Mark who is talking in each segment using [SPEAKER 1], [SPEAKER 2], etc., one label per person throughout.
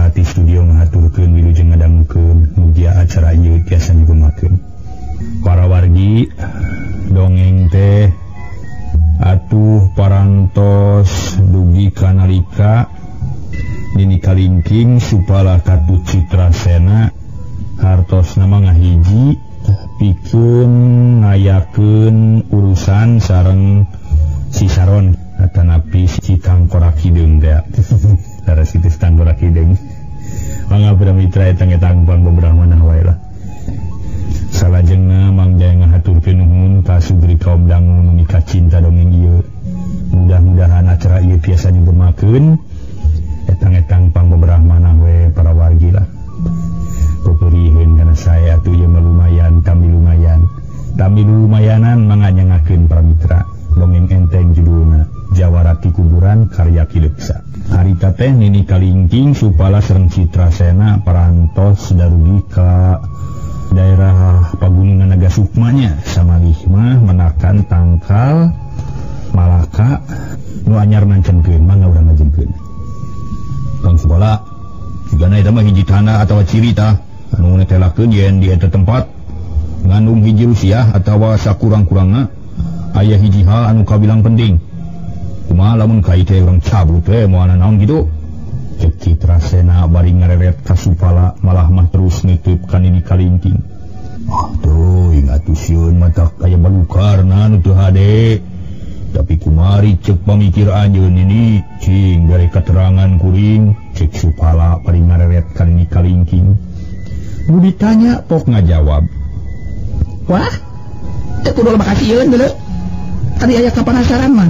[SPEAKER 1] Jaya di studio ngahaturkeun wilujeng ngadangukeun mugia acara ieu tiasa nyugumakeun. Para wargi dongeng teh atuh parantos dugi kanalika Nini Kalingking supala katut Citrasena hartos nama ngahiji pikeun ngayakeun urusan sareng si Saron atanapi si Tangkorak Hideung teh. Laras kitu si Tangkorak Hideung. Mangga para mitra etang-etang pangbeberah manah wae lah. Salajengna Mang Jaya ngahaturkeun nuhun ka sugri kaum dangu nu mikacinta dongeng ieu. Mudah-mudahan acara ieu tiasa nyugemakeun etang-etang pangbeberah manah we para wargi lah. Peperiheun kana saya atuh ieu mah lumayan tambi lumayan. Tambi lumayanan manganyangakeun para mitra. Dongeng enteng judulna Jawara ti Kuburan karya Ki Leksa. Harita teh Nini Kalingking supala sareng Citrasena parantos darugi ka daerah Pagunungan Naga Sukmanya samalih mah menakan tangkal Malaka nu anyar nancenkeun mangga urang ngajengkeun.
[SPEAKER 2] Kang Supala jigana eta mah hiji tanda atawa ciri tah anu netelakeun yen di eta tempat ngandung hiji rusiah atawa sakurang-kurangna aya hiji hal anu kabilang penting. Kumaha lamun kai teh urang cabut we moal naon kitu.
[SPEAKER 1] Cek Citrasena bari ngareret ka Supala malah mah terus nitip ka Nini Kalingking.
[SPEAKER 2] Ah teuing atuh sieun matak aya balukarna nu teu hade. Tapi kumari cek pamikir anjeun ini cing bere keterangan kuring.
[SPEAKER 1] Cek Supala bari ngareret ka Nini Kalingking. Nu ditanya pok ngajawab.
[SPEAKER 3] Wah, teu kudu makasieun deuleu. Tadi aya kapanasaran mah.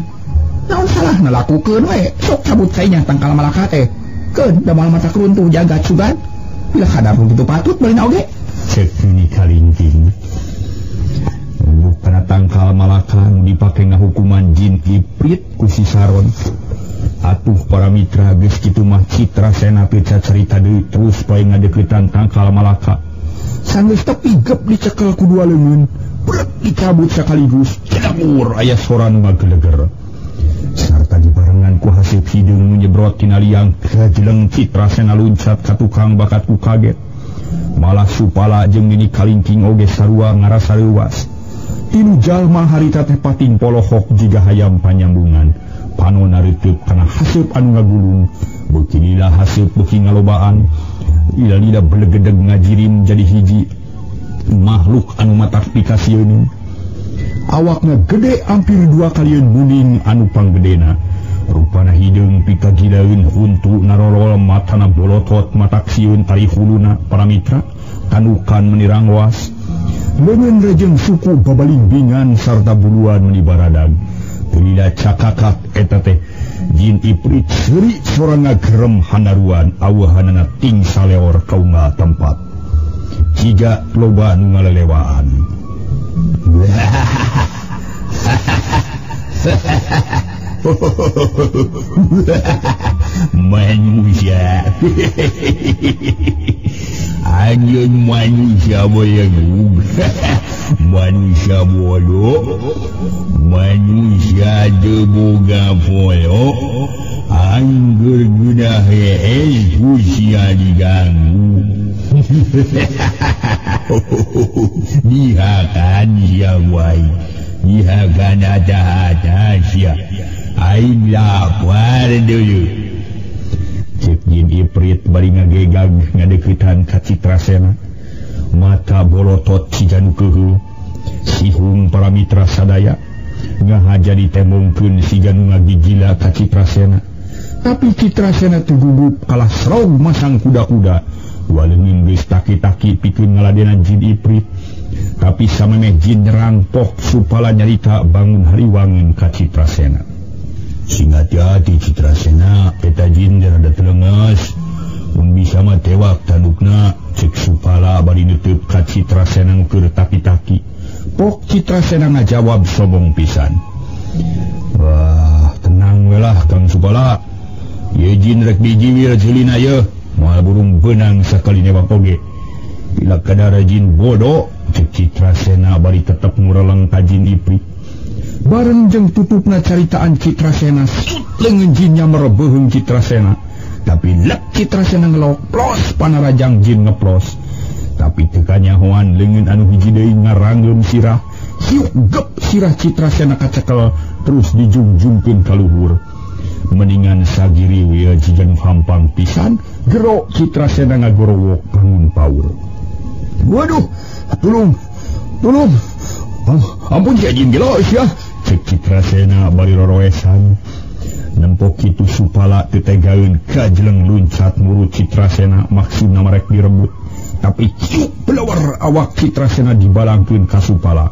[SPEAKER 3] Naon salah ngalakukeun we, sok cabut kainya tangkal Malaka teh. Keun da moal mata keruntuh jagat sugan. Bila kadar kitu patut beulina oge.
[SPEAKER 1] Cek Nini Kalingking. Nunjuk kana tangkal Malaka nu dipake ngahukuman jin iprit ku si Saron. Atuh para mitra geus kitu mah Citrasena teu cacarita deui terus poe ngadeuketan tangkal Malaka. Sanggeus tepi gep dicekel ku dua leungeun, brek dicabut sekaligus. Cedamur aya sora nu ngageleger. Sarta dibarengan ku haseup hideung nu nyebrot tina liang kajeleng Citrasena luncat ka tukang bakat ku kaget. Malah Supala jeung Nini Kalingking oge sarua ngarasa reuwas. Tilu jalma harita teh pating polohok jiga hayam panyambungan. Panona reuteuk kana haseup anu ngagulung. Beuki lila haseup beuki ngalobaan. Lila-lila belegedeg ngajirim jadi hiji makhluk anu matak pikasieun. Awakna gede hampir dua kalian buning anu panggedena. Rupana hideung pikagilaeun huntu narorol matana bolotot matak sieun tari huluna para mitra tanukan menirang was. Leungeun rejeng suku babalimbingan sarta buluan meni baradag. Teu lila cakakak eta teh jin iprit seuri sora ngagerem hanaruan aweuhanana ting saleor kaunggal tempat. Jiga loba nu ngalelewaan.
[SPEAKER 2] Manusia. Anjeun manusia boyeng. Manusia bodoh. Manusia teu boga polo. Anggur gunah hees usia diganggu. Dihakan sia wae. Dihakan ada-ada sia. Aing lapar dulu.
[SPEAKER 1] Cek jin iprit bari ngagegag ngadeuketan ka Citrasena. Mata bolotot siga nu keuheul. Sihung para mitra sadaya ngahaja ditembongkeun siga nu ngagigila ka Citrasena. Tapi Citrasena teu gugup kalah srog masang kuda-kuda. Dua leungeun geus taki-taki pikeun ngaladenan jin iprit. Tapi samemeh jin nyerang pok Supala nyarita bangun hariwangeun ka Citrasena.
[SPEAKER 2] Sing hati-hati Citrasena, eta jin rada telenges. Mun bisa mah tewak tandukna.
[SPEAKER 1] Cek Supala bari neuteub ka Citrasena nu keur taki-taki. Pok Citrasena ngajawab sobong pisan.
[SPEAKER 2] Wah, tenang we lah Kang Supala. Ieu jin rek dijiwir ceulina yeuh. Moal burung beunang sakali newak oge. Bila kadara jin bodoh,
[SPEAKER 1] cek Citrasena bari tetep ngureleng ka jin iprit. Bareng jeung tutupna caritaan Citrasena, sut leungeun jinnya merebeuheung Citrasena. Tapi lek Citrasena ngelok plos panarajang jin ngeplos. Tapi teu kanyahoan leungeun anu hiji deui ngaranggem sirah. Hiuk gep sirah Citrasena kacekel terus dijungjungkeun ka luhur. Mendingan sagiri we jiga nu hampang pisan gero Citrasena ngagorowok bangun paur. Waduh, tulung, tulung, ampun si jin gelo sia. Cek Citrasena bari roroesan. Nempok kitu Supala teu tegaeun kajeleng luncat murut Citrasena maksudna marek direbut. Tapi ciuk belawar awak Citrasena dibalangkeun ka Supala.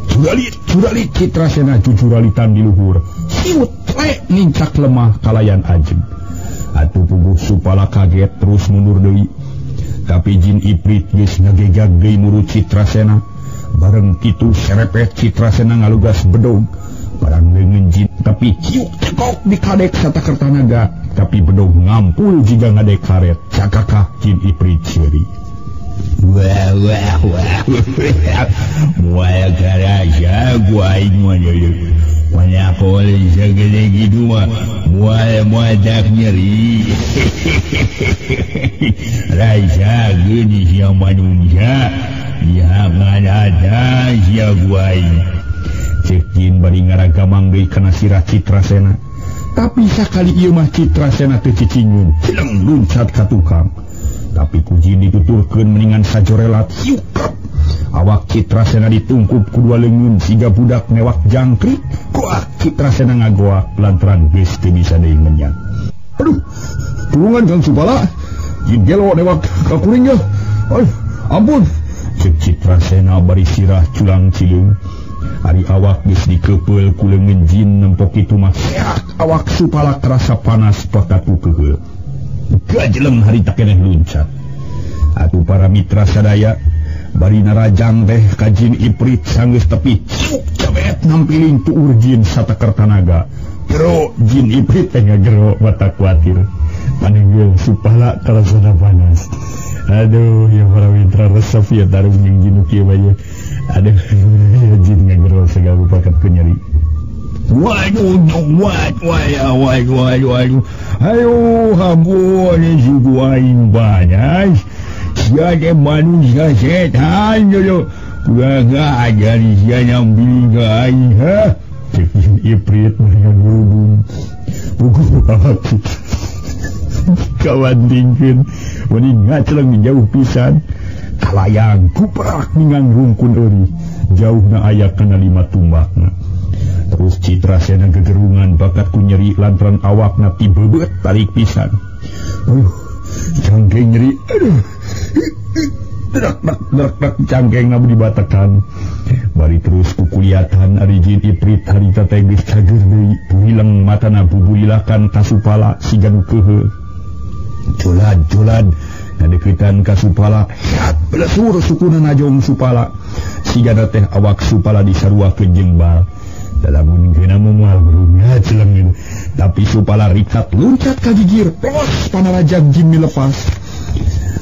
[SPEAKER 1] Curalit, curalit Citrasena jujuralitan di luhur. Siut le nincak lemah kalayan ajeg. Atuh puguh Supala kaget terus mundur deui. Tapi jin iprit geus ngagegag deui murut Citrasena. Bareng kitu serepet Citrasena ngalugas bedog. Barang leungeun jin tapi ciuk cekok dikadek satakertanaga. Tapi bedog ngampul jiga ngadek karet. Cakakah jin iprit seuri. Wah wah wah. Moal karasa gua aing mah deui. Manakol segede gitu mah moal moal tak nyeri. Raisa geuning sia manusia. Ya ngadada sia gua aing. Cek jin bari ngaragamang deui kana sirah Citrasena. Tapi sakali ieu mah Citrasena teu cicingeun, cileng luncat ka tukang. Tapi ku jin dituturkeun mendingan sajorelat hiukep. Awak Citrasena ditungkup ku dua leungeun siga budak newak jangkrik. Goak Citrasena ngagoak lantaran geus teu bisa deui menyang. Aduh, tulungan Kang Supala. Jin gelo newak ka kuring ye. Aduh, ampun. Cek Citrasena bari sirah culang cileung. Ari awak geus dikepeul ku leungeun jin nempok kitu mah seak awak Supala kerasa panas bakat ku keheul. Gajeleng harita keneh luncat. Atuh para mitra sadaya bari narajang teh ka jin iprit sanggeus tepi ciuk cebet nampiling tuur jin satakertanaga. Gero jin iprit teh ngagero batak kuatir. Panenggel Supala karasana panas. Aduh ya para mitra resep ya tarung jeung jin nu kieu bae. Aduh ya jin ngagero segala rupa kat ku nyeri. Waduh, waduh, waduh, waduh, waduh. Ayo, ampun, suku aing panas. Sia teh manusia setan dulu. Kurang ajar sia nyambiling ka aing, ha? Cek jin iprit dengan berhubung. Puguh awak kawantingkeun. Meni ngaceleng jauh pisan. Kalayang kuprak ningang rungkun euy. Jauhna aya kana 5 tumbakna. Terus Citrasena gegerungan bakat ku nyeri lantaran awakna tibebeut tarik pisan. Aduh, cangkeng nyeri. Aduh. Drak drak drak drak cangkengna dibatekan. Bari terus kukuliatan ari jin iprit harita teh geus cager deui. Hileng matana bubulilakan ka Supala siga nu keheul. Jolad-jolad ngadeukeutan ka Supala. Heat belesur sukuna najong Supala. Siga teh awak Supala disaruakeun jeung bal. Lamun kena moal berunga celengin. Tapi Supala rikat luncat ka gigir. Pos panarajang jin milepas.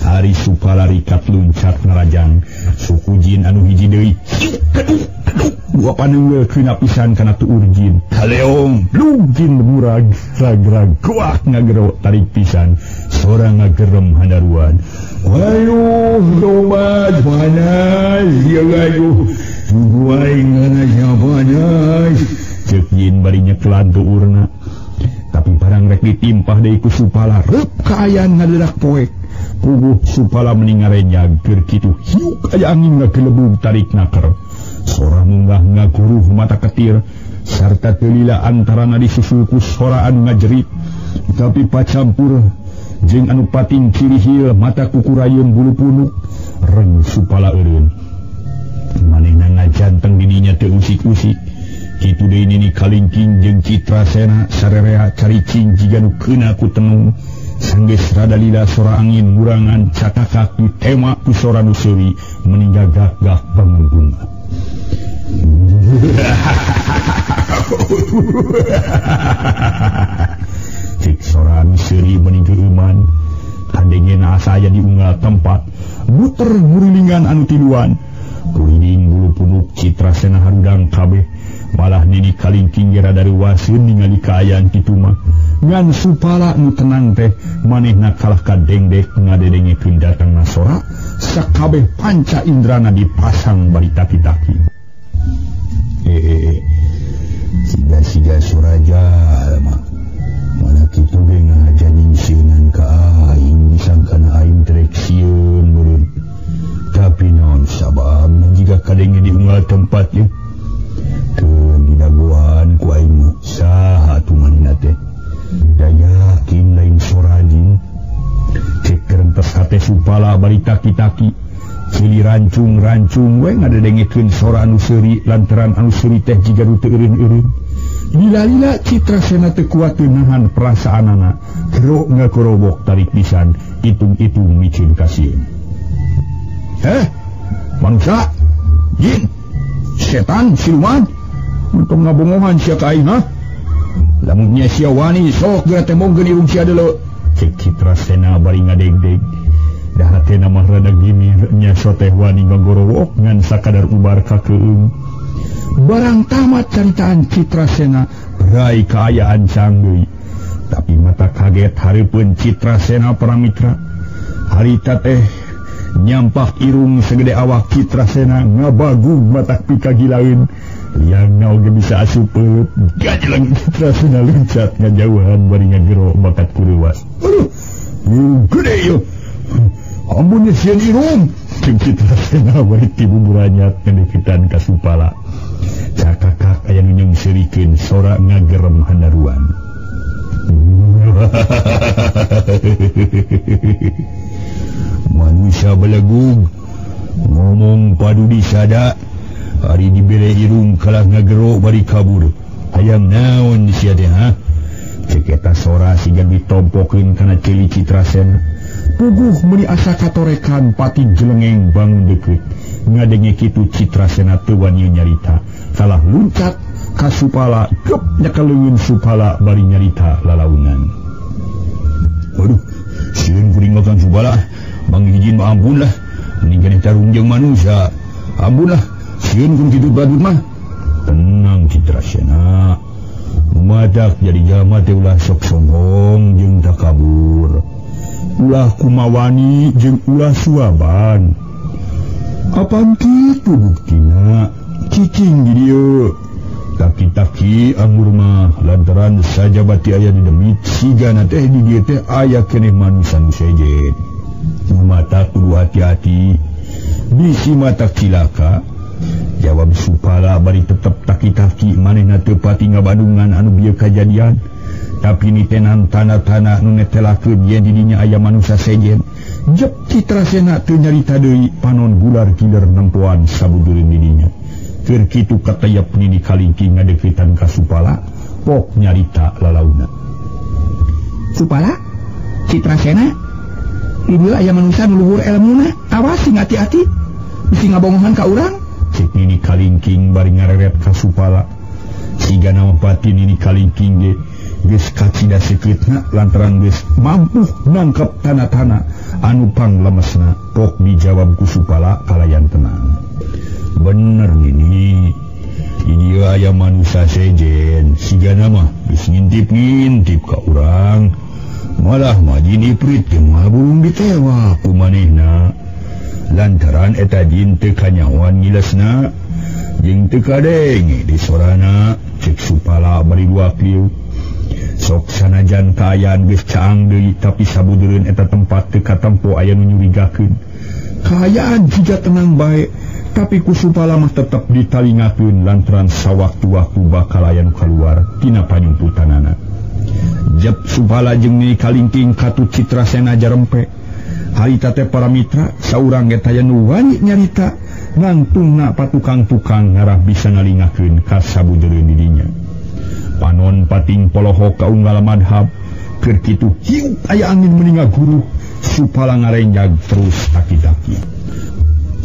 [SPEAKER 1] Ari Supala rikat luncat ngarajang. Suku jin anu hiji deui. Keduk keduk dua panenggel keuna pisan kana tuur jin. Kaleong blug jin murag rag-rag goak ngagero tarik pisan. Sora ngagerem handaruan. Waduh tobat panas ya gaduh. Aing ngana panas. Cek jin bari nyekelan tuurna. Tapi barang rek ditimpah deui ku Supala reup kaayaan ngadedak poek. Puguh Supala meni ngarenyag keur kitu hiuk aya angin ngagelebug tarik naker. Sora munggah ngaguruh mata ketir sarta teu lila antarana disusul ku sora anu ngajerit. Tapi pacampur jeung anu pating kirihil mata kukurayeun bulu punuk reng Supala eureun. Manehna ngajanteng didinya teu usik-usik. Kitu deui nini kalingking jeung Citrasena sarerea caricing jiga nu keuna ku tenung. Sanggeus rada lila sora angin murangan cakakak ditema ku sora nu seuri meni gagah-gah bangun bunga. Cek sora nu seuri meni geueuman. Kadengena asa aya di unggal tempat muter ngurilingan anu tiluan. Kulining bulu punuk Citrasena harudang kabeh. Malah nini kalingking gera dari waseun ningali kaayaan kitu mah. Ngan Supala nu tenang teh manehna kalah ka dengdek ngadedengekeun datangna sora sakabeh panca indrana dipasang bari taki-taki. Siga-siga sora jalma. Mana kitu ge ngahaja nyingsieunan ka aing disangkana aing terek sieun meureun. Tapi naon sababna jiga kadenge di unggal tempat ieu. Keun didagoan ku aing mah saha atuh manehna teh. Da yakin lain sora jin. Cek kerentes hate Supala bari taki-taki. Cili rancung-rancung we ngadedengekeun sora anu seuri lantaran anu seuri teh jiga nu teu eureun-eureun. Lila-lila Citrasena teu kuat nahan perasaanana, gero ngakorobok tarik pisan, itung-itung micin kasieun. Heh, manusia, jin, setan, siluman, untung ngabongohan sia ka aing ha? Lamun nya sia wani sok geura tembongkeun irung sia deuleu. Cek Citrasena bari ngadegdeg. Dah hatena mah rada gimir nya soteh wani ngagorowok ngan sakadar ubar ka keung. Barang tamat caritaan Citrasena berai kaayaan canggih. Tapi mata kaget hareupeun Citrasena para mitra. Harita teh nyampak irung segede awak Citrasena ngabagung matak pikagilaeun. Liangna oge bisa asupeut. Gajleng Citrasena luncat ngajauhan bari ngagero bakat kureuwas. Aduh, irung gede ieu. Ampun sieun irung. Cek Citrasena bari tibuburanyat ngadeukeutan ka Supala. Cakakak aya nu nyungseurikeun sora ngagerem handaruan. Manusia belegug ngomong padu disada ari dibere irung kalah ngagero bari kabur. Hayang naon sia teh ha? Cek eta sora siga ditompokeun kana ceuli Citrasena. Puguh meuni asa katorekan pati jelengeng bangun deukeut. Ngadenge kitu Citrasena teu wani nyarita. Kalah luncat ka Supala, gep nyakaleungeun Supala bari nyarita lalaunan. Waduh, sieun kuring mah Kang Supala, bang hijin mah ampun lah. Mending keneh tarung jeung manusia. Ampun lah, sieun kun kitu badut mah. Tenang Citrasena. Madak jadi jalma teh ulah sok sombong jeung takabur. Ulah kumawani jeung ulah suaban. Apaan kitu buktina? Cicing di dieu. Taki-taki anggur mah lantaran sajabati aya di demit sigana teh di dieu teh aya keneh manusa nu sejen. Mata kudu hati-hati. Bisi mata cilaka. Jawab Supala bari tetep taki-taki manehna teu pati ngabadungan anu bieu kajadian. Tapi nitenan tanda-tanda nu netelakeun yen di dinya aya manusa sejen. Jep Citrasena teu nyarita deui panon gular giler nempoan sabujureun di dinya. Keur kitu katayap nini kalingking ngadeuketan ka Supala, pok nyarita lalauna.
[SPEAKER 3] Supala, Citrasena, di dieu aya manusa nu luhur elmuna, awas sing hati-hati, bisi ngabongohan ka urang.
[SPEAKER 1] Cek nini kalingking bari ngareret ka Supala. Sigana mah pati nini kalingking ge geus kacida sekeutna lantaran geus mampu nangkep tanda-tanda anu panglemesna. Pok dijawab ku Supala kalayan tenang. Bener nini, ini aya manusia sejen, sigana mah geus ngintip-ngintip ka urang. Malah mah jin iprit ge moal burung ditewa ku manehna. Lantaran eta jin teu kanyahoan ngilesna jeung teu kadenge di sorana. Cek Supala bari wakil. Sok sanajan kaayaan geus caang deui tapi sabudureun eta tempat teu katempo aya nu nyurigakeun. Kaayaan jiga tenang bae, tapi ku Supala mah tetep ditalingakeun lantaran sawaktu-waktu bakal aya nu kaluar tina panyumputanana. Jep Supala jeung Nini Kalingking katut Citrasena jarempe. Harita teh para mitra saurang ge taya nu wani nyarita nangtungna patukang-tukang ngarah bisa ngalingakeun ka sabujureun di dinya. Panon pating polohok ka unggal madhab keur kitu hiup aya angin meni ngaguruh. Supala ngarenjag terus taki-taki.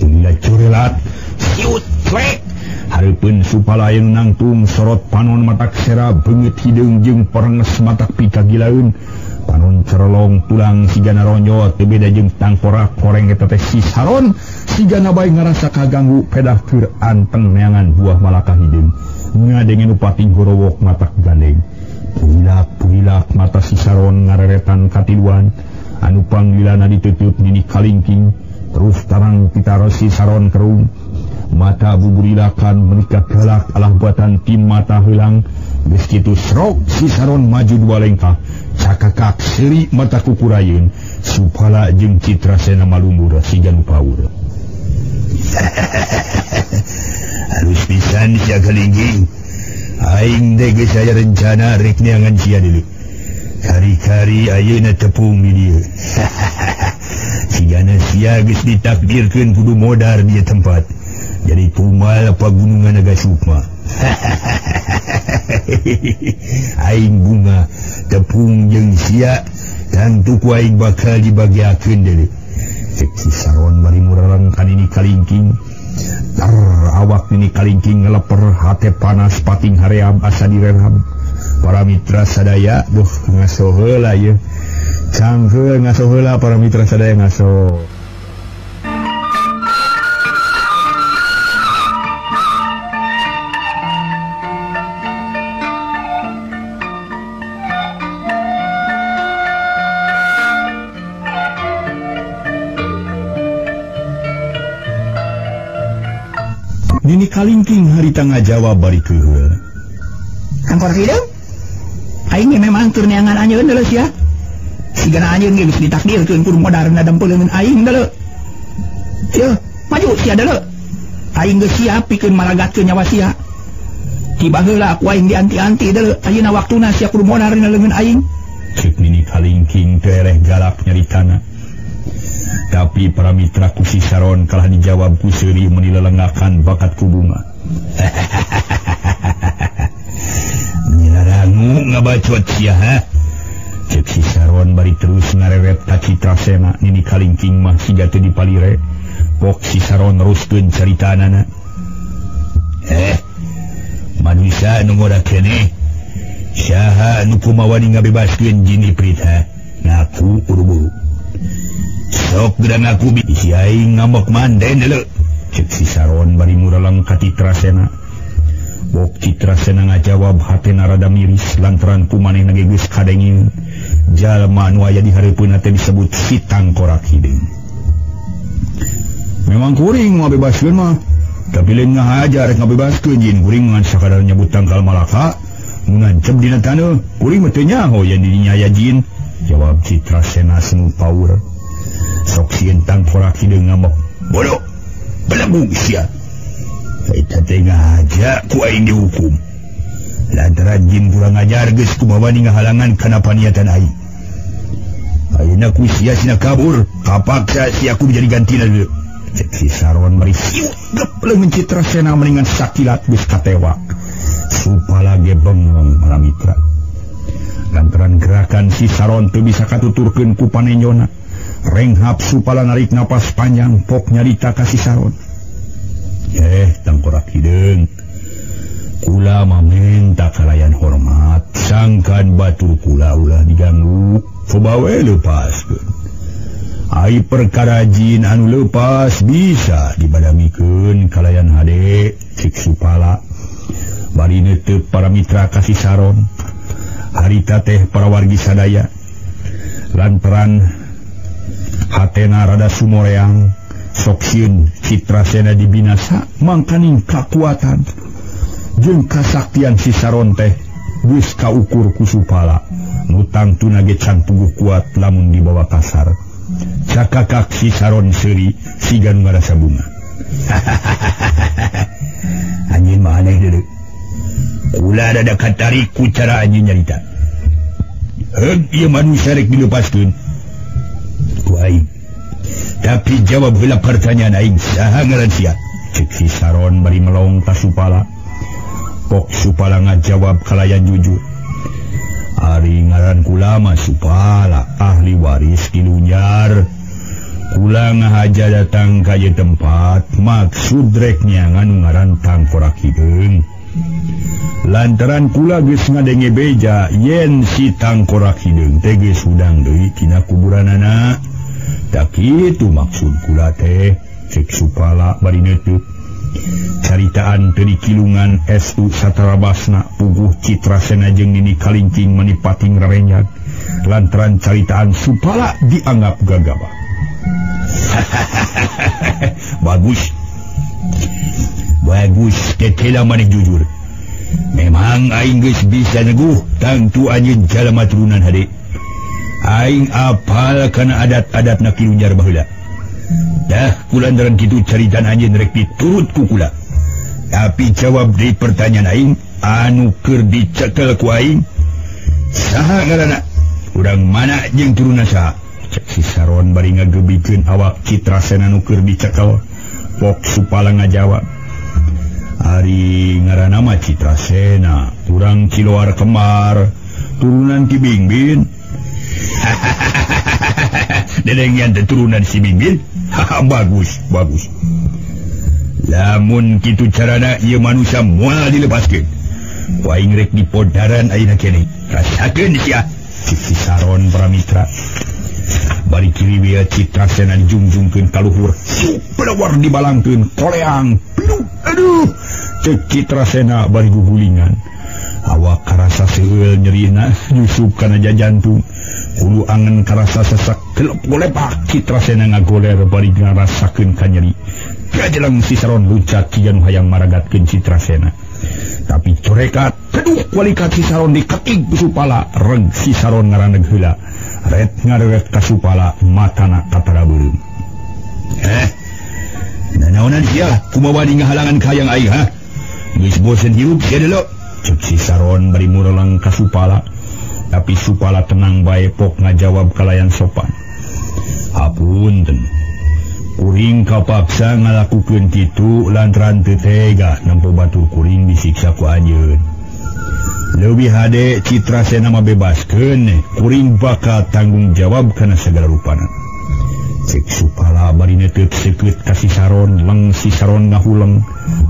[SPEAKER 1] Lila curelat siut cuek. Hareupeun Supala anu nangtung sorot panon matak sera beungeut hideung jeung perenges matak pikagilaeun. Panon cerolong tulang sigana ronyot teu beda jeung tangkorak koreng eta teh si Saron sigana bae ngarasa kaganggu pedah keur anteng neangan buah malaka hideung. Ngadenge nu pating gorowok matak gandeng. Pulak-pulak mata si Saron ngareretan katiluan anu panggilana ditutup Nini Kalingking terus tarang pitaro si Saron kerung mata buburilakan menikah galak alah buatan tim mata helang geus kitu srok si Saron maju dua lengkah cakakak seuri mata kukurayeun Supala jeung Citrasena malumbur siga nu paur.
[SPEAKER 2] Halus pisan sia Kalingking. Aing teh geus aya rencana rek neangan sia deui. Kari-kari ayeuna tepung di dieu. Sigana sia geus ditakdirkeun kudu modar di tempat. Jadi tumal pagunungan Naga Sukma. Aing bunga tepung jeung sia tangtu ku aing bakal dibagiakeun deui.
[SPEAKER 1] Cek si Saron bari murarang ka Nini Kalingking. Tar awak Nini Kalingking ngeleper hate panas pating haream asa direrham. Para mitra sadaya duh ngaso heula ieu. Cangkeul ngaso heula para mitra sadaya ngaso. Nini Kalingking harita ngajawab bari keuheul.
[SPEAKER 3] Tangkorak hideung? Aing ge memang tur neangan anjeun deuleu sia. Sigana anjeun ge geus ditakdirkeun kudu modar nadempel leungeun aing deuleu. Yeuh, maju sia deuleu. Aing geus siap pikeun maragatkeun nyawa sia. Tiba heula ku aing dianti-anti deuleu, ayeuna waktuna sia kudu modar dina leungeun aing.
[SPEAKER 1] Cek Nini Kalingking tereh galak nyaritana. Tapi para mitra ku si Saron kalah dijawab ku seuri meuni lelengakan bakat ku bunga.
[SPEAKER 2] Nyirarangu ngabacot sia ha.
[SPEAKER 1] Cek si Saron bari terus ngarewet ka Citrasena. Nini Kalingking mah siga teu dipalire. Pok si Saron neruskeun caritanana.
[SPEAKER 2] Manusia nu ngora keneh saha nu kumawani ngabebaskeun jin iprit ha? Ngaku buru-buru. Sok geura ngaku bisi aing ngamok manden deuleu.
[SPEAKER 1] Cek si Saron bari mureleng ka Citrasena. Bok Citrasena ngajawab hatena rada miris lantaran ku manehna ge geus kadengin jalma anu aya di hareupeunna teh disebut si Tangkorak Hideung. Memang kuring ngabebaskeun mah, tapi lain ngahajar rek ngabebaskeun jin kuring ngan sakadar nyebut tangkal malaka ngancem dina taneuh kuring mah teu nyaho yen di dinya aya jin, jawab Citrasena semu paur. Sok sieun Tangkorak Hideung ngamok.
[SPEAKER 2] Bodoh, belagu sia. Eta teh ngahaja ku aing dihukum. Lantaran jin kurang ajar geus kumawani ngahalangan kana paniatan aing. Ayeuna ku sia sina kabur, kapaksa sia ku jadi gantina deui.
[SPEAKER 1] Cek si Saron bari siut gep leungeun Citrasena mendingan sakilat geus katewak. Supala ge bengong para mitra. Lantaran gerakan si Saron teu bisa katuturkeun ku panenjona. Renghap Supala narik napas panjang pok nyarita ka si Saron. Tangkorak Hideung, kula mah menta kalayan hormat, sangkan batur kula ulah diganggu, coba we lepaskeun. Ai perkara jin anu lepas bisa dibadamikeun kalayan hade, cek Supala. Bari neuteup para mitra ka si Saron. Harita teh para wargi sadaya. Lantaran hatena rada sumoreang, sok sieun Citrasena dibinasa mangkaning kakuatan jeung kasaktian si Saron teh geus kaukur ku Supala. Nu tangtuna ge can puguh kuat lamun dibawa kasar. Cakakak si Saron seuri siga nu ngarasa bunga.
[SPEAKER 2] Anjeun mah aneh deuleu. Kula rada katarik ku cara anjeun nyarita. Heug ieu manusia rek dilepaskeun ku aing. Tapi jawab heula pertanyaan aing, saha ngaran sia?
[SPEAKER 1] Cek si Saron bari melong ka Supala. Pok Supala ngajawab kalayan jujur. Ari ngaran kula mah Supala, ahli waris di Lunjar. Kula ngahaja datang ka ieu tempat maksud rek neangan ngaran Tangkorak Hideung. Lantaran kula geus ngadenge beja yen si Tangkorak Hideung teh geus hudang deui tina kuburanana. Tak kitu maksud kula teh, cek Supala bari neuteuk. Caritaan teu dikilungan estu satarabasna puguh Citrasena jeung Nini Kalingking mani pating rarenjag lantaran caritaan Supala dianggap gagabah. Bagus. Bagus tetela maneh jujur. Memang aing geus bisa neguh tangtu anjeun jalma turunan hade. Aing apal kana adat-adatna Ki Lunjar baheula. Dah kulantaran kitu caritaan anjeun rek diturut ku kula. Tapi jawab deui pertanyaan aing anu keur dicekel ku aing. Saha ngaranna? Urang mana jeung turunan saha? Cek si Saron bari ngagebikeun awak Citrasena nu keur dicekel. Pok Supala ngajawab. Ari ngaranna mah Citrasena, urang Ciloar Kemar, turunan Ki Bingbin. Dedengian teh turunan si Bingbin. Bagus, bagus. Lamun kitu carana ieu manusia moal dilepaskeun. Ku aing rek dipodaran ayeuna keneh. Rasakeun sia. Cik si Saron para mitra. Bari kiriwia Citrasena dijungjungkeun ka luhur. Pelewar dibalangkeun koleang. Aduh, cek Citrasena bari gugulingan. Awak karasa seueul nyerina nyusup kana jantung. Hulu angen karasa sesak kelep golepak. Citrasena ngagoler bari ngarasakeun ka nyeri. Gajeleng si Saron luncat ciga nu hayang maragatkeun Citrasena. Tapi corekat keduh walikat si Saron diketik ku Supala. Reg si Saron ngaraneg heula. Ret ngareret ka Supala matana katara beureum. Nanaonan sia kumaha wani ngahalangan ka hayang aing ha? Geus bosen hirup sia deuleu. Cek si Saron bari murelang ka Supala. Tapi Supala tenang bae pok ngajawab kalayan sopan. Hapunten. Kuring kapaksa ngalakukeun kitu lantaran teu tega nempo batur kuring disiksa ku anjeun. Leuwih hade Citrasena mah bebaskeun, kuring bakal tanggung jawab kana sagala rupana. Cek Supala bari neuteut seukeut ka si Saron, leng si Saron ngahuleng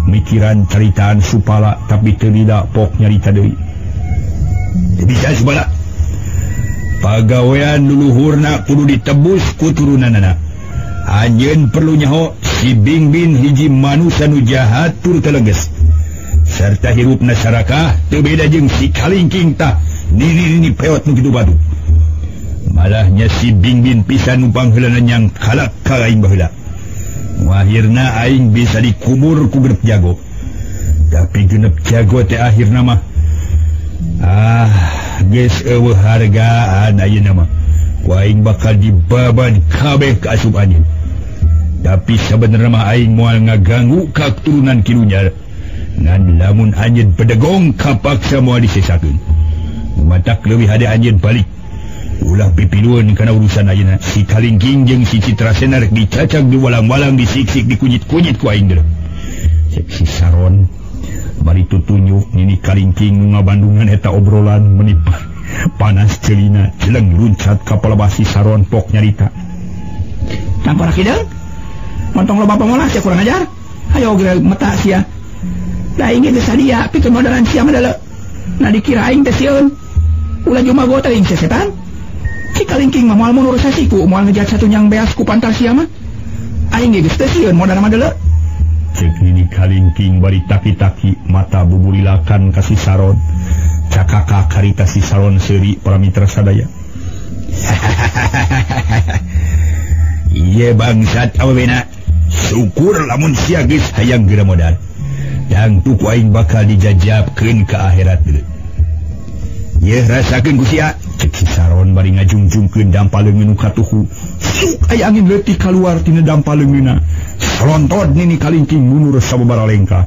[SPEAKER 1] mikiran caritaan Supala tapi teu lila pok nyarita deui. Teu bisa Supala. Pagawean luluhurna kudu ditebus ku turunanana. Anjeun perlu nyaho si Bingbin hiji manusia nu jahat tur teleges. Serta hirupna sarakah teu beda jeung si Kalingking tah nini-nini peot nu kitu batu. Malahnya si Bingbin pisan nu pangheulana nyang kalak ka aing baheula. Akhirna aing bisa dikubur ku genep jago. Tapi genep jago teh akhirna mah geus eueuh hargaan ayeuna mah. Ku aing bakal dibabad kabeh ka asup anjeun. Tapi sabenerna mah aing moal ngaganggu ka keturunan Ki Lunjar. Ngan lamun anjeun pedegong kapaksa moal disesakeun. Matak leuwih hade anjeun balik. Ulah pipilueun kana urusan ayeuna. Si Kalingking jeung si Citrasena rek dicacag diwalang-walang disiksik dikunyit-kunyit ku aing deuleu. Cek si Saron bari tutunyuk Nini Kalingking nu ngabandungan eta obrolan menipa panas celina jeleng luncat ka palebah si Saron pok nyarita.
[SPEAKER 3] Tangkorak hideung? Montong loba pangolah sia kurang ajar. Hayo geura meta sia. Da aing geus sadia pikeun modaran sia mah deuleu. Nah dikira aing teh sieun. Ulah jumago teh aing sesetan. Si Kalingking mah moal mundur sasiku moal ngejat satu nyang beas ku pantar sia mah. Aing ge geus teu sieun modar mah deuleu.
[SPEAKER 1] Cek Nini Kalingking bari taki-taki mata bubulilakan ka si Saron. Cakaka karita si Saron seuri para mitra sadaya. Ieu bangsat awena. Syukur lamun sia geus hayang geura modal. Dangtu ku aing bakal dijajabkeun ka akhirat deuleu. Yeuh rasakeun ku sia. Cek si Saron bari ngajungjungkeun dampa leungeun nu katuhu. Suk aya angin leutik kaluar tina dampa leungeunna. Salontod Nini Kalingking mundur sababaraha lengkah.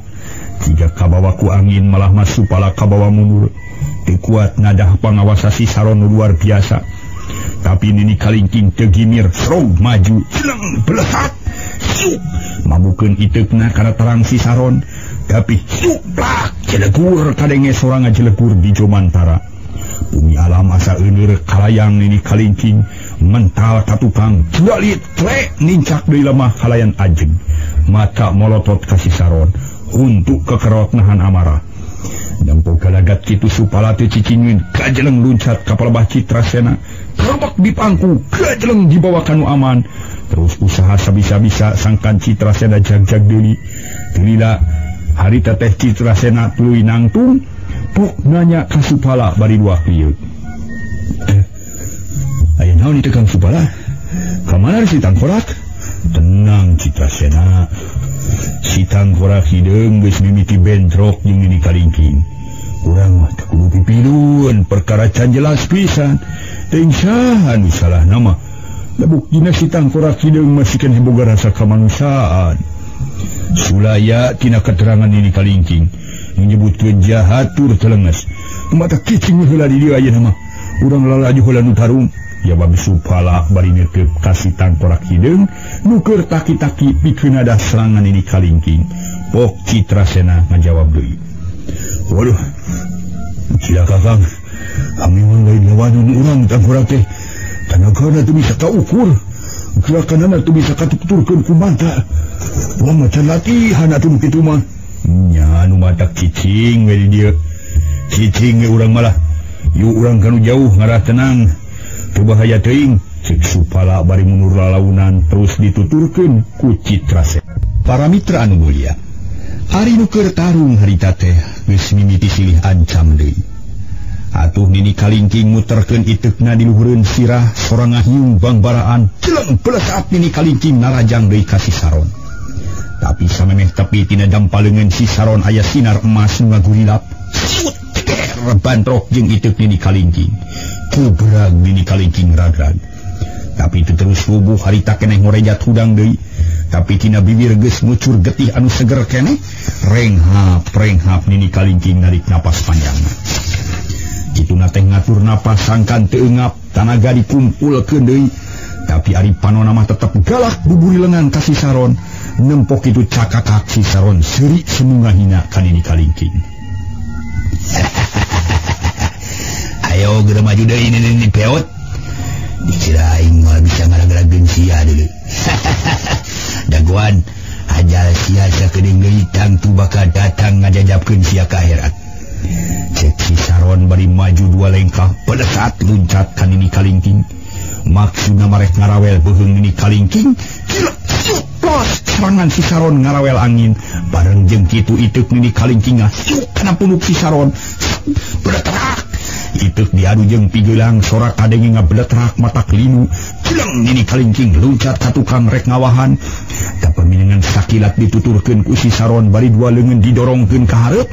[SPEAKER 1] Jiga kabawa ku angin malah mah Supala kabawa mundur. Teu kuat nadah pangawasa si Saron nu luar biasa. Tapi Nini Kalingking teu gimir, serog maju, jeleng belesat. Suk mabukeun iteukna kana terang si Saron. Tapi suk plak jelegur kadenge sorang ngajelegur di jomantara. Bumi alam asa euneur kalayang Nini Kalingking mental ka tukang jualit trek nincak deui lemah kalayan ajeg. Mata molotot ka si Saron untuk kekerot nahan amarah. Nempo galagat kitu Supala teu cicingeun kajeleng luncat ka palebah Citrasena. Kerebek di pangku kajeleng dibawa ka nu aman. Terus usaha sabisa-bisa sangkan Citrasena jag-jag deui. Teu lila harita teh Citrasena tuluy nangtung pok nanya ka Supala bari dua kieu. Aya naon ieu Kang Supala? Ka mana si Tangkorak? Tenang Citrasena. Si Tangkorak hideung geus mimiti bentrok jeung Nini Kalingking. Urang mah teu kudu pipilun perkara can jelas pisan. Teuing saha nu salahna mah. Da buktina si Tangkorak hideung masih keneh boga rasa kamanusiaan. Sulaya tina keterangan Nini Kalingking menyebutkeun jahat tur telenges. Mata kicing heula di dieu ayeuna mah. Urang lalaju heula nu tarung. Jawab Supala bari neukeub ka si Tangkorak hideung nu keur taki-taki pikeun ada serangan Nini Kalingking. Pok Citrasena ngajawab deui. Waduh, cilaka Kang. Kami mah lain lawanan urang Tangkorak teh. Tanagana teu bisa kaukur. Gerakanana teu bisa katuturkeun ku mata. Wah macan latihan atuh nu kitu mah. Nya nu matak cicing we di dieu. Cicing we urang malah. Yuk urang kanu jauh ngarah tenang. Teu bahaya teuing. Cek Supala bari mundur lalaunan terus dituturkeun ku Citrasena. Para mitra anu mulia, ari nu keur tarung harita teh geus mimiti silih ancam deui. Atuh Nini Kalingking muterkeun iteukna di luhureun sirah sorang ngahiung bangbaraan jeleng pelesat Nini Kalingking narajang deui ka si Saron. Tapi samemeh tepi tina dampaleungeun si Saron aya sinar emas nu ngagurilap. Siut teger bantrok jeung iteuk Nini Kalingking. Kubrag Nini Kalingking ragrag. Tapi itu terus rubuh harita keneh ngorejat hudang deui. Tapi tina bibir geus ngucur getih anu seger keneh. Renghap renghap Nini Kalingking narik napas panjangna. Kituna teh ngatur napas sangkan teu eungap, tanaga dikumpulkeun deui. Tapi ari panona mah tetep galak buburi lengan ka si Saron. Nempok itu cakakak si Saron seuri semu ngahina ka Nini Kalingking.
[SPEAKER 2] Ayo geura maju deui Nini Peot. Dikira aing moal bisa ngaragrageun sia deui. Dagoan ajal sia sakedeung deui tangtu bakal datang ngajajabkeun sia ka akhirat. Cek si Saron bari maju dua lengkah pada saat luncat ka Nini Kalingking. Maksudna marek ngarawel beuheung Nini Kalingking. Cilek ciuk plos serangan si Saron ngarawel angin. Bareng jeung kitu iteuk Nini Kalingking ngasiuk kana punuk si Saron. Bletrak iteuk diadu jeung pigeulang sorak kadenge ngabletrak mata kelinu. Cileng Nini Kalingking luncat ka tukang rek ngawahan. Tapi minengan sakilat dituturkeun ku si Saron bari dua leungeun didorongkeun ka hareup.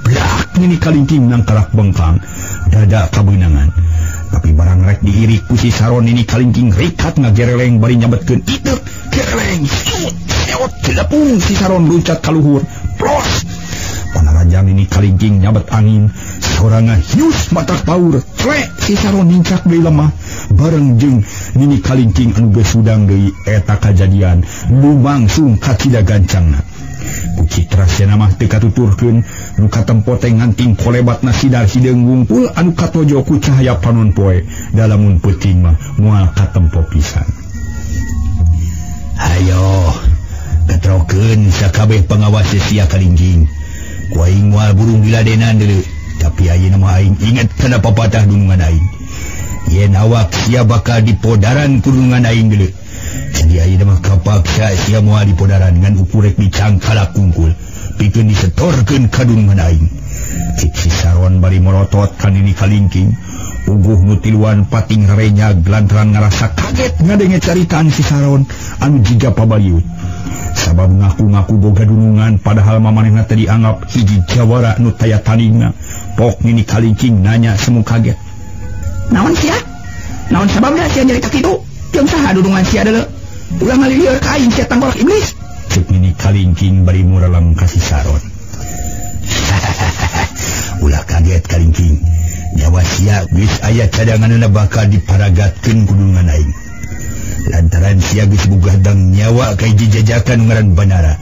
[SPEAKER 2] Blak Nini Kalingking nangkarak bengkang dada kabeunangan. Tapi barang rek diirik ku si Saron Nini Kalingking rikat ngagereleng bari nyabetkeun iteuk gereleng siut seot cilepung si Saron luncat ka luhur. Plos panarajang Nini Kalingking nyabet angin soranga hius matak paur. Trek si Saron nincak deui lemah bareng jeung Nini Kalingking anu geus hudang deui. Eta kajadian lumangsung kacida gancangna. Ku Citrasena mah teu katuturkeun nu katempo teh nganting kolebatna sidar hideung wungkul anu katojo ku cahaya panon poe. Dalamun peuting mah moal katempo pisan. Hayo katrokeun sakabeh pangawas sia Kalingking. Ku aing moal burung diladenan deui. Tapi ayeuna mah aing inget kana papatah dunungan aing. Yen awak sia bakal dipodaran ku dunungan aing deui. Jadi ayeuna mah kapaksa sia moal dipodaran ngan ukurek dicangkalak kungkul pikeun disetorkeun ka dunungan aing. Cik si Saron bari morotot ka Nini Kalingking. Uguh nu tiluan pating renyag lantaran ngarasa kaget ngadenge caritaan si Saron anu jiga pabaliut. Sabab ngaku-ngaku boga dunungan padahal mamanehna teh dianggap hiji jawara nu taya tandingna. Pok Nini Kalingking nanya semu kaget.
[SPEAKER 3] Naon sia? Naon sababna sia nyarita kitu? Jeung saha dunungan sia deuleu? Ulah ngalilieur ka aing sia tangkorak iblis.
[SPEAKER 1] Cek Nini Kalingking bari mureleng ka si Saron.
[SPEAKER 2] Ulah kaget Kalingking. Nyawa sia geus aya cadanganna bakal diparagatkeun ku dunungan aing. Lantaran sia geus bugadang nyawa ka hiji jajakan ngaran Banara.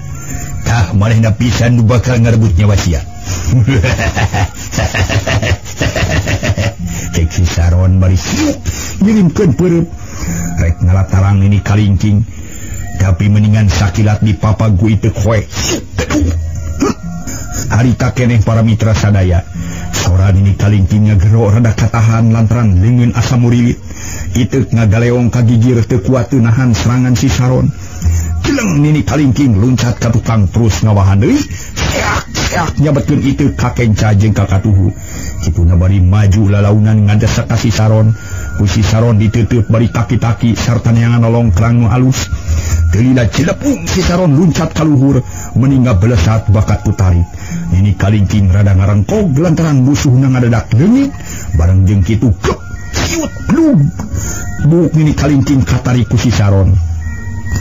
[SPEAKER 2] Tah manehna pisan nu bakal ngarebut nyawa sia.
[SPEAKER 1] Cek si Saron bari siuk ngirimkeun peureub rek ngalatarang Nini Kalingking. Tapi mendingan sakilat dipapag ku iteuk hoe. Harita keneh para mitra sadaya. Sora Nini Kalingking ngagero rada katahan lantaran leungeun asa murilit. Iteuk ngagaleong ka gigir teu kuat teu nahan serangan si Saron. Cileng Nini Kalingking luncat ka tukang terus ngawahan deui. Seak seak nyabetkeun itu ka kenca jeung ka katuhu. Kituna bari maju lalaunan ngadesak ka si Saron. Ku si Saron ditutup bari taki-taki sarta neangan nolong kerang nu alus. Telila cilepung si Saron luncat ka luhur meningga belesat bakat putarik. Nini Kalingking rada ngarengkog lantaran musuhna ngadadak leungit bareng jeung kitu gep ciut blug. Buk Nini Kalingking katarik ku si Saron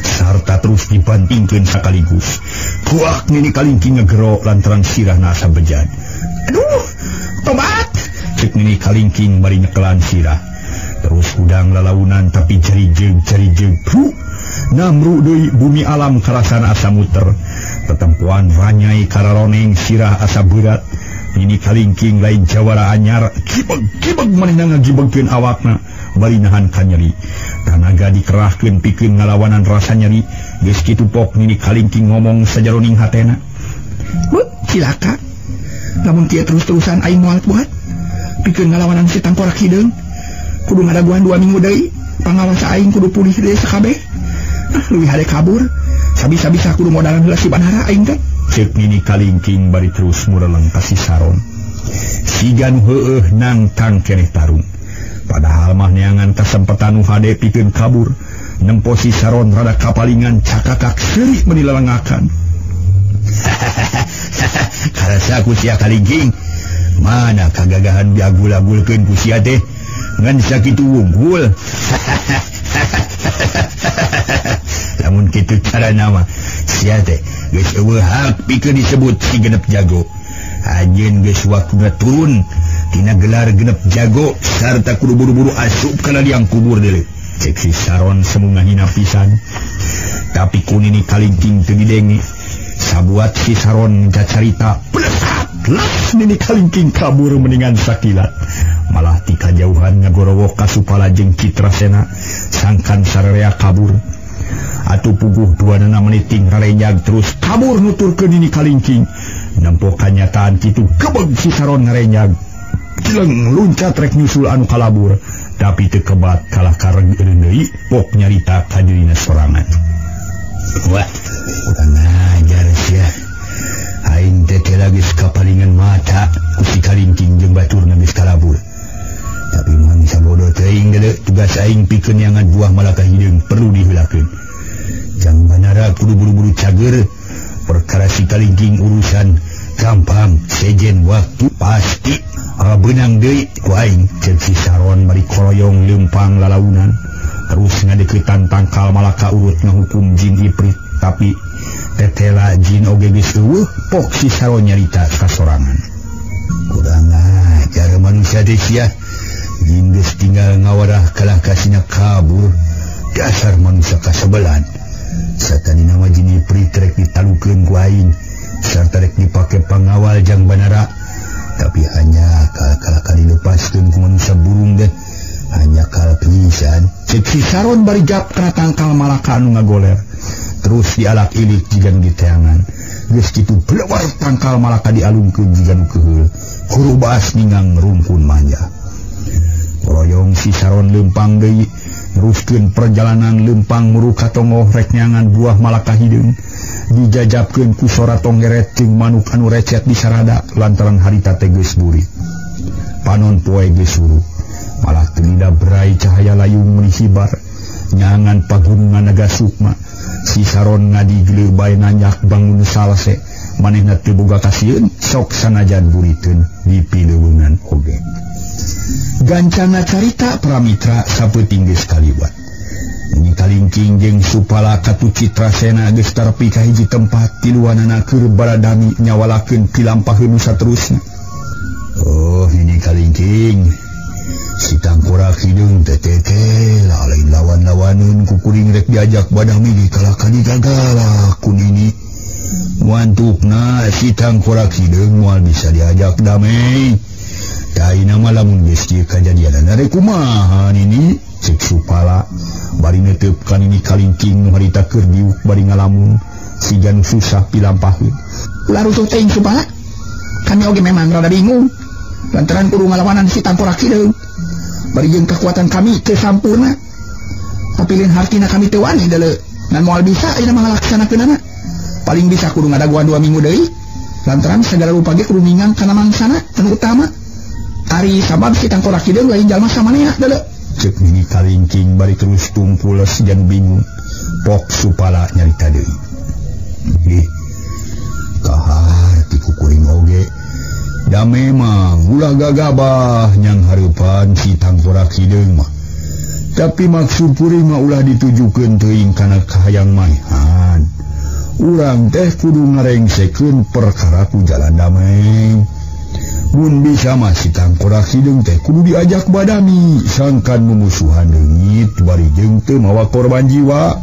[SPEAKER 1] sarta terus dibantingkeun sakaligus. Kuak Nini Kalingking ngegero lantaran sirahna asa bejad. Aduh, tobat! Cek Nini Kalingking bari nyekelan sirah. Terus hudang lalaunan tapi jeri-jeug bru. Namru deui bumi alam karasana asa muter. Tetempuan ranyai kararoneng sirah asa berat. Nini Kalingking lain jawara anyar, gibeg-gibeg manehna ngagibegkeun awakna bari nahan kanyeri. Tanaga dikerahkeun pikeun ngalawanan rasa nyeri. Geus kitu pok Nini Kalingking ngomong sajaroning hatena.
[SPEAKER 3] Bu, cilaka. Lamun kieu terus-terusan aing moal kuat pikeun ngalawanan si tangkorak hideung. Kudu ngadaguan 2 minggu deui, pangawasa aing kudu pulih deui sakabeh. Ah, leuwih hade kabur. Sabisa-bisa kudu modalan heula si Banara aing teh.
[SPEAKER 1] Cek Nini Kalingking bari terus mureleng ka si Saron. Siga nu heueuh nangtang keneh tarung. Padahal mah neangan kasempetan nu hade pikeun kabur. Nempo si Saron rada kapalingan cakakak seuri meuni lelengakan. Karasa ku sia Kalingking. Mana kagagahan diagul-agulkeun ku sia teh. Ngan sakitu wungkul. Lamun kitu carana mah sia teh geus eueuh hak pikeun disebut si genep jago. Anjeun geus waktuna turun tina gelar genep jago sarta kudu buru-buru asup kana liang kubur deuleu. Cek si Saron semu ngahina pisan. Tapi ku Nini Kalingking teu didenge. Sabuat si Saron cacarita plesat les Nini Kalingking kabur mendingan sakilat. Malah ti kajauhan ngagorowok ka Supala jeung Citrasena sangkan sararea kabur. Atuh puguh duanana meniting rarenjag terus kabur nuturkeun Nini Kalingking. Nempo kanyataan kitu gebeg si Saron ngarenjag. Cileng luncat rek nyusul anu kalabur, tapi teu kebat kalah kareg eureun deui pok nyarita ka dirina sorangan. Wah, urang ngajar sia. Aing teh geus kapalingan mata ku si Kalingking jeung baturna geus kalabur. Tapi mangsa bodoh teuing deuleu tugas aing pikeun neangan buah malaka hideung perlu diheulakeun. Jang Banara kudu buru-buru cager perkara si Kalingking urusan gampang sejen waktu pasti beunang deui ku aing. Ceuk si Saron bari koroyong leumpang lalaunan terus ngadeukeutan tangkal malaka urut ngahukum jin iprit. Tapi tetela jin oge geus eueuh pok si Saron nyarita ka sorangan. Kurang ajar manusia teh sia. Jin geus tinggal ngawarah kalah kasina kabur. Dasar manusia kasebelan. Satanina mah jin iprit rek ditalukeun ku aing sarta rek dipake pangawal jang Banara. Tapi hanya kal-kal kali lepaskeun ku manusia burung deh. Hanya kal pisan. Cek si Saron bari jap kana tangkal malaka anu ngagoler. Terus dialak ilik jiga nu diteangan. Geus kitu blewar tangkal malaka dialungkeun jiga nu keheul. Hurubas ningang rumpun manja. Koroyong si Saron leumpang deui neruskeun perjalanan leumpang muru ka tongoh rek neangan buah malaka hideung. Dijajabkeun ku sora tonggeret jeung manuk anu recet di sarada lantaran harita teh geus burit. Panon poe geus surup. Malah teu lila berai cahaya layung meuni hibar nyangan pagunungan Naga Sukma. Si Saron ngadigeuleuh bae nanyak bangun salse manehna teu boga kasieun sok sanajan buriteun dipileuweungan oge. Gancana carita Pramitra sapeuting geus kaliwat. Nini Kalingking jeung Supala katu Citrasena geus tarepi ka hiji tempat tiluanana keur baradami nyawalakeun pilampaheun nu saterusna. Oh, Nini Kalingking. Si tangkorak hideung teh teh lain lawan-lawaneun ku kuring rek diajak badami kalah kali gagal ku Nini. Wantukna si tangkorak hideung moal bisa diajak damai. Taina mah lamun geus kieu kajadianana rek kumaha Nini? Cek Supala bari neuteup ka Nini Kalingking nu harita keur diuk bari ngalamun siga nu susah pilampaheun.
[SPEAKER 3] Ulah rusuh teuing Supala. Kami oge memang rada bingung lantaran kudu ngalawanan si tangkorak hideung. Bari jeung kekuatan kami teu sampurna. Tapi lain hartina kami teu wani deuleu Ngan moal bisa ayeuna mah ngalaksanakeunana. Paling bisa kudu ngadaguan 2 minggu deui. Lantaran segala rupa ge kudu ningang kana mangsana anu utama. Ari sabab si Tangkorak Hideung lain jalma samanea deuleu.
[SPEAKER 2] Cek Nini Kalingking bari terus tumpules jeung bingung. Pok Supala nyarita deui. Ih. Kahar ti kukuring oge. Da memang ulah gagabah nyang hareupan si Tangkorak Hideung mah. Tapi maksud kuring mah ulah ditujukeun teuing kana kahayang maehan. Urang teh kudu ngarengsekeun perkara ku jalan damai. Mun bisa mah si Tangkorak Hideung teh kudu diajak badami sangkan mumusuhan leungit bari jeung teu mawa korban jiwa.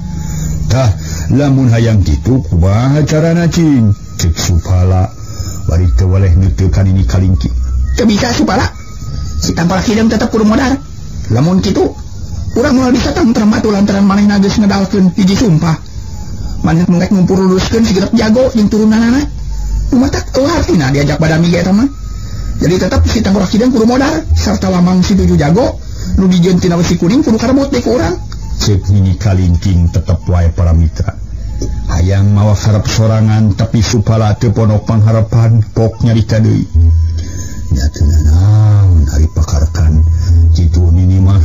[SPEAKER 2] Tah lamun hayang kitu kumaha carana cing? Cek Supala bari teu waleh neuteuk ka Nini Kalingking.
[SPEAKER 3] Teu bisa Supala. Si Tangkorak Hideung tetep kudu modar. Lamun kitu urang moal bisa tentrem atuh lantaran manehna geus ngedalkeun hiji sumpah. Manehna rek ngumpuluruskeun sigenep jago jeung turunanana. Kumatak eueuh hartina diajak badami ge eta mah. Jadi tetep si Tangkorak Hideung kudu modar sarta lamang si 7 jago nu dijieun tina wesi kuning kudu karebut deui ku urang.
[SPEAKER 2] Cek Nini Kalingking tetep wae para mitra. Hayang mawa karep sorangan tapi Supala teu ponok pangharepan pok nyarita deui. Nya teu nanaon ari pakarkan kitu Nini mah.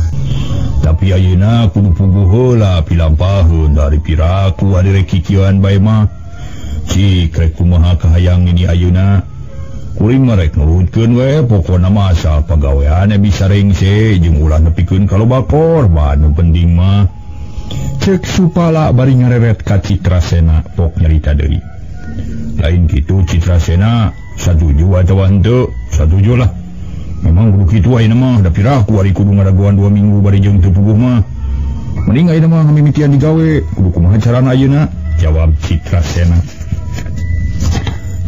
[SPEAKER 2] Tapi ayeuna kudu puguh heula pilampaheun dari piraku ari rek kikieuan bae mah. Cik rek kumaha kahayang Nini ayeuna. Kuring mah rek nurutkeun we pokona mah asal pagawean bisa rengse jeung ulah nepikeun ka loba korban nu penting mah. Cek Supala bari ngareret ka Citrasena pok nyarita deui. Lain kitu Citrasena satuju atawa henteu? Satuju lah. Memang kudu kitu ayeuna mah da piraku ari kudu ngadaguan 2 minggu bari jeung teu puguh mah. Mending ayeuna mah ngamimitian digawe, kudu kumaha carana ayeuna? Jawab Citrasena.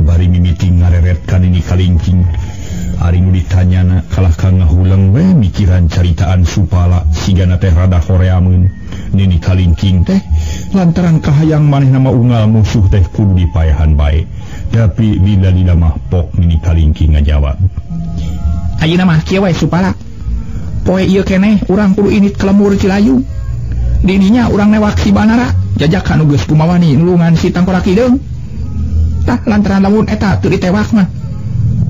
[SPEAKER 2] Bari mimiti ngareret ka Nini Kalingking. Ari nu ditanyana kalah ka ngahuleng we mikiran caritaan Supala sigana teh rada horeameun. Nini Kalingking teh lantaran kahayang manehna mah unggal musuh teh kudu dipaehan bae. Tapi lila-lila mah pok Nini Kalingking ngajawab.
[SPEAKER 3] Ayeuna mah kieu we Supala. Poe ieu keneh urang kudu init ka lembur Cilayung. Di dinya urang newak si Banara jajak anu geus kumawani nulungan si Tangkorak Hideung. Tah lantaran lamun eta teu ditewak mah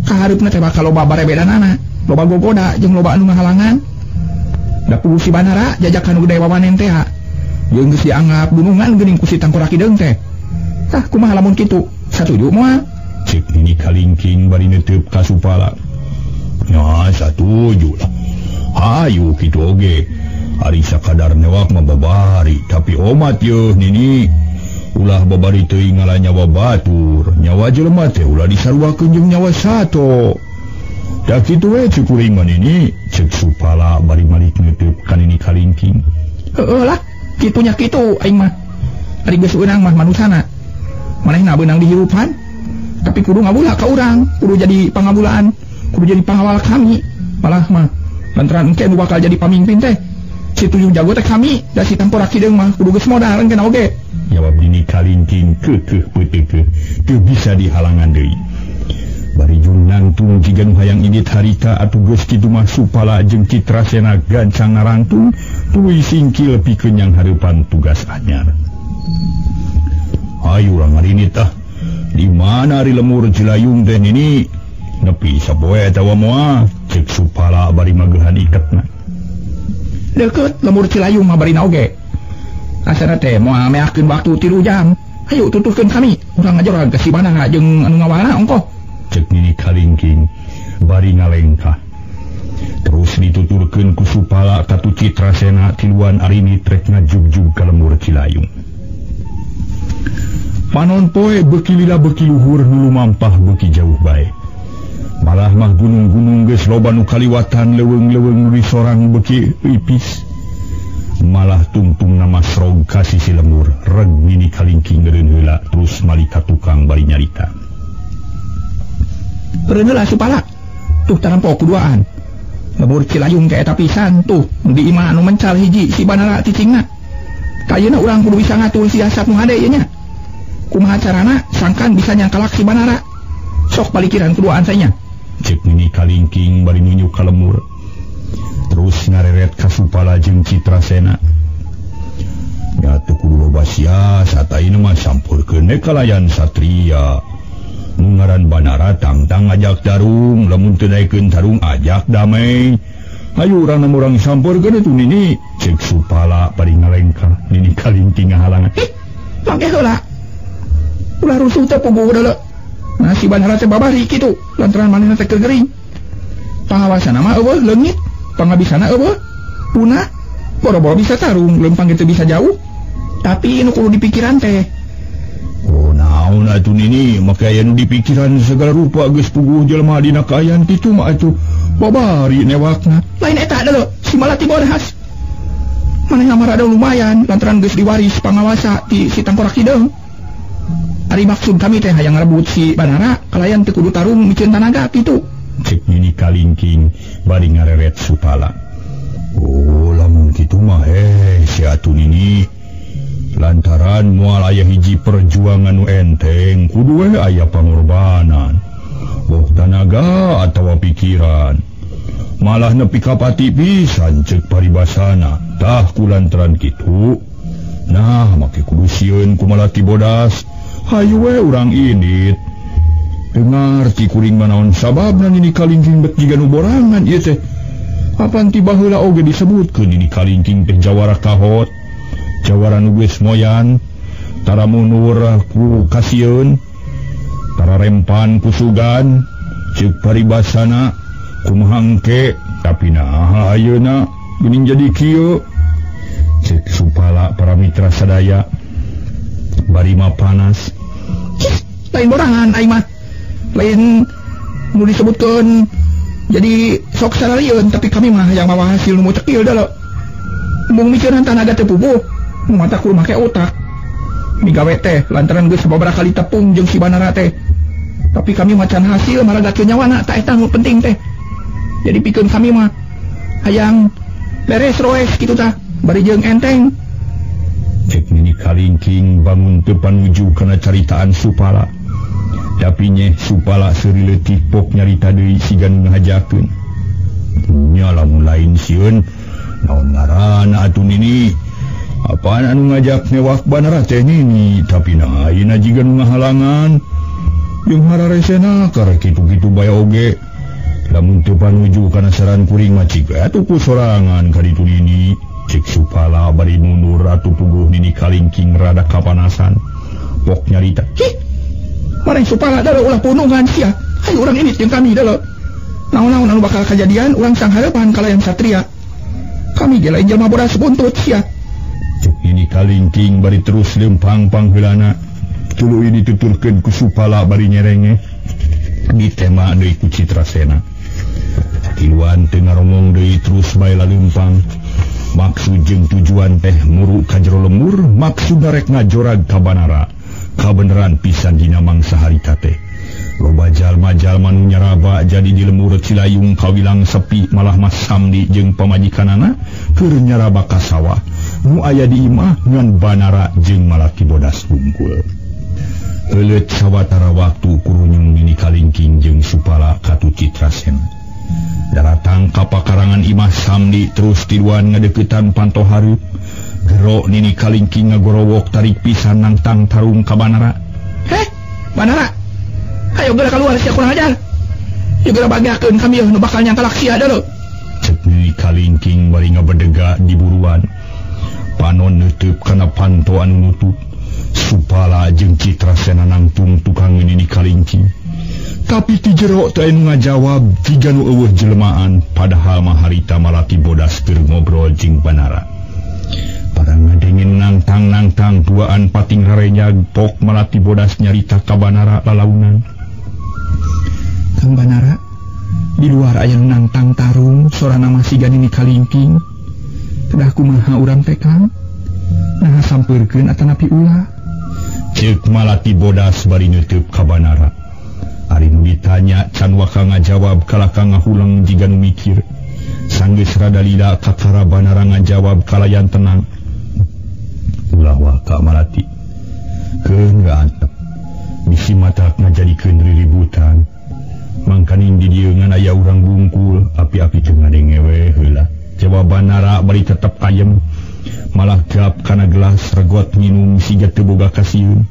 [SPEAKER 3] kahareupna teh bakal loba barebedanana, loba gogoda jeung loba anu ngahalangan. Da kudu si Banara jajak anu gede wawanen teh jeung geus dianggap dunungan geuning ku si Tangkorak Hideung teh. Tah kumaha lamun kitu? Satuju moal?
[SPEAKER 2] Cek Nini Kalingking bari neuteub ka Supala. Nya satuju lah. Hayu kitu oge. Ari sakadar newak mah babari, tapi omat yeuh Nini. Ulah babari teuing ngala nyawa batur, nyawa jelema teh ulah disaruakeun jeung nyawa sato. Da kitu we cek kuring mah Nini, cek Supala bari malik neuteub ka Nini Kalingking.
[SPEAKER 3] Heueuh lah, kitunya kitu aing mah. Ari geus eunang mah manusana. Manehna beunang dihirupan, tapi kudu ngabula ka urang, kudu jadi pangabulaan, kudu jadi pangawal kami. Malah mah lantaran engke nu bakal jadi pamimpin teh si 7 jago teh kami, da si Tangkorak Hideung mah kudu geus modal engke oge.
[SPEAKER 2] Jawab Nini Kalingking keukeuh peuteukeuh teu bisa dihalangan deui. Bari jung nangtung jiga nu hayang indit harita atuh geus kitu mah Supala jeung Citrasena gancang narangtung tuluy singkil pikeun nyang hareupan tugas anyar. Hayu urang ngarinit tah. Di mana ari lemur Cilayung teh Nini? Nepi sapoe atawa moal? Cek Supala bari magehan iketna.
[SPEAKER 3] Deukeut lemur Cilayung mah barina oge. Asana teh moal meakeun waktu 3 jam. Hayu tuturkeun kami, urang ngajorag ka si Banara jeung anu ngawalna ongkoh.
[SPEAKER 2] Cek Nini Kalingking bari ngalengkah. Terus dituturkeun ku Supala ka tu Citrasena tiluan arini trek ngajugjug ka lemur Cilayung. Panon poe beuki lila beuki luhur nu lumampah beuki jauh bae. Malah mah gunung-gunung geus loba nu kaliwatan leuweung-leuweung nu disorang beuki ipis. Malah tungtung nama srog ka sisi lemur, reg Nini Kalingking ngeureun heula terus malik ka tukang bari nyarita.
[SPEAKER 3] Eureun heula Supala. Tuh tarampo kuduaan. Lemur Cilayung teh eta pisan tuh di imah anu mencal hiji si Banara cicingna. Kayeuna urang kudu bisa ngatur siasat nu hade ieu nya. Kumaha carana sangkan bisa nyangkalak si Banara. Sok palikiran kuduaan saya nya.
[SPEAKER 2] Cek Nini Kalingking bari nunjuk ka lemur. Terus ngareret ka Supala jeung Citrasena.
[SPEAKER 1] teu kudu loba siasat ayeuna mah sampurkeun we kalayan satria. Nu ngaran Banara tangtang ajak tarung, lamun teu daekeun tarung ajak damai. Ayo urang na urang sampurkeun atuh Nini. Cek Supala bari ngalengkah Nini Kalingking ngahalangan.
[SPEAKER 3] Ih, mangke heula. Ulah rusuh teh puguh deuleu. Nah si Banara teh babari kitu lantaran manehna teh keur gering. Pangawasana mah eueuh leungit, pangabisana eueuh punah. Boro-boro bisa tarung, lempang gitu bisa jauh. Tapi nu kudu dipikiran teh.
[SPEAKER 1] Oh, naon atuh Nini, make aya nu dipikiran segala rupa geus puguh jelema dina kaayaan kitu mah atuh. Babari newakna.
[SPEAKER 3] Lain eta deuleu, si Malati Bodas. Manehna mah rada lumayan lantaran geus diwaris pangawasa ti si Tangkorak Hideung. Ari maksud kami teh hayang ngarebut si Banara kalayan teu kudu tarung miceun tanaga kitu.
[SPEAKER 1] Cek Nini Kalingking bari ngareret Supala. Oh, lamun kitu mah si atuh Nini. Lantaran moal aya hiji perjuangan nu enteng, kudu we aya pangorbanan. Boh tanaga atawa pikiran. Malah nepi ka pati pisan cek paribasana. Tah kulantaran kitu. Nah, make kudu sieun ku Malati Bodas. Hayu we urang indit. Dengar ti kuring manaon sababna Nini Kalingking bet jiga nu borangan ieu teh. Apan ti baheula oge disebutkeun Nini Kalingking teh jawara kahot, jawara nu geus moyan, tara mundur ku kasieun, tara rempan ku sugan, ceuk paribasana kumaha engke, tapi naha ayeuna geuning jadi kieu. Ceuk Supala para mitra sadaya bari mah panas.
[SPEAKER 3] Lain borangan aing mah. Lain nu disebutkeun jadi sok sararieun, tapi kami mah yang mawa hasil nu cekil deuleu. Mung mikiran tanaga teu puguh, nu mata kudu make otak. Migawe teh lantaran geus sababaraha kali tepung jeung si Banara teh. Tapi kami macan hasil maragakeun nyawana, ta eta nu penting teh. Jadi pikeun kami mah hayang beres roes kitu tah, bari jeung enteng.
[SPEAKER 1] Cek Nini Kalingking bangun teu panuju kana caritaan Supala. Tapi nyeh Supala seuri leutik pok nyarita deui siga nu ngahajakeun. Nya lamun lain sieun naon ngaranna atuh Nini. Apaan anu ngajak newak Banara teh Nini, tapi nah ayeuna jiga nu ngahalangan. Jeung hararesena karek kitu-kitu bae oge. Lamun teu panuju kana saran kuring mah ciga atuh ku sorangan ka ditu Nini. Cek Supala bari mundur atuh puguh Nini Kalingking rada kapanasan. Pok nyarita.
[SPEAKER 3] Hih. Mareng Supala deuleu ulah punungan sia. Hayu urang indit jeung kami deuleu. Naon-naon anu bakal kajadian urang sangharepan kalayan satria. Kami ge lain jelema bodas buntut sia.
[SPEAKER 1] Cek Nini Kalingking bari terus lempang pangheulana. Tuluy dituturkeun ku Supala bari nyerenge. Ditema deui ku Citrasena. Tiluan teu ngaromong deui terus bae lalempang. Maksud jeung tujuan teh muru ka jero lemur, maksud rek ngajorag ka Banara. Kabeneran pisan dina mangsa harita teh. Loba jalma-jalma nu nyaraba jadi di lemur Cilayung kawilang sepi, malah Mas Samdi jeung pamajikanana keur nyaraba ka sawah. Nu aya di imah ngan Banara jeung Malati Bodas bungkul. Euleut sawatara waktu kurunyung Nini Kalingking jeung Supala katu Citrasena. Daratang ka pakarangan imah Samdi terus tiluan ngadeuketan panto hareup. Gero Nini Kalingking ngagorowok tarik pisan nangtang tarung ka Banara.
[SPEAKER 3] Heh, Banara. Ayo geura kaluar sia kurang ajar. Ieu geura bagakeun kami nu bakal nyangkalak sia deuleu.
[SPEAKER 1] Cek Nini Kalingking bari ngabedega di buruan. Panon neuteub kana panto anu nutup. Supala jeung Citrasena nangtung tukang Nini Kalingking. Tapi ti jero teh nu ngajawab jiga nu eueuh jelmaan, padahal mah harita Malati Bodas keur ngobrol jeung Banara. Barang ngadengin nangtang-nangtang duaan pating rarenyag pok Malati Bodas nyarita ka Banara lalaunan.
[SPEAKER 3] Kang Banara, di luar aya nu nangtang tarung sorana mah siga Nini Kalingking. Kedah kumaha urang teh Kang? Nah sampeurkeun atanapi ulah?
[SPEAKER 1] Ceuk Malati Bodas bari neuteub ka Banara. Ari nu ditanya can waka ngajawab kalaka ngahuleng jiga nu mikir. Sanggeus rada lila kakara Banara ngajawab kalayan tenang. Ulah waka Malati. Keun antep. Bisi matak ngajadikeun riributan. Mangkaning di dieu ngan aya urang bungkul, api-api teu ngadenge we heula. Jawab Banara bari tetep kayem. Malah gap kana gelas regot minum siga teu boga kasieun.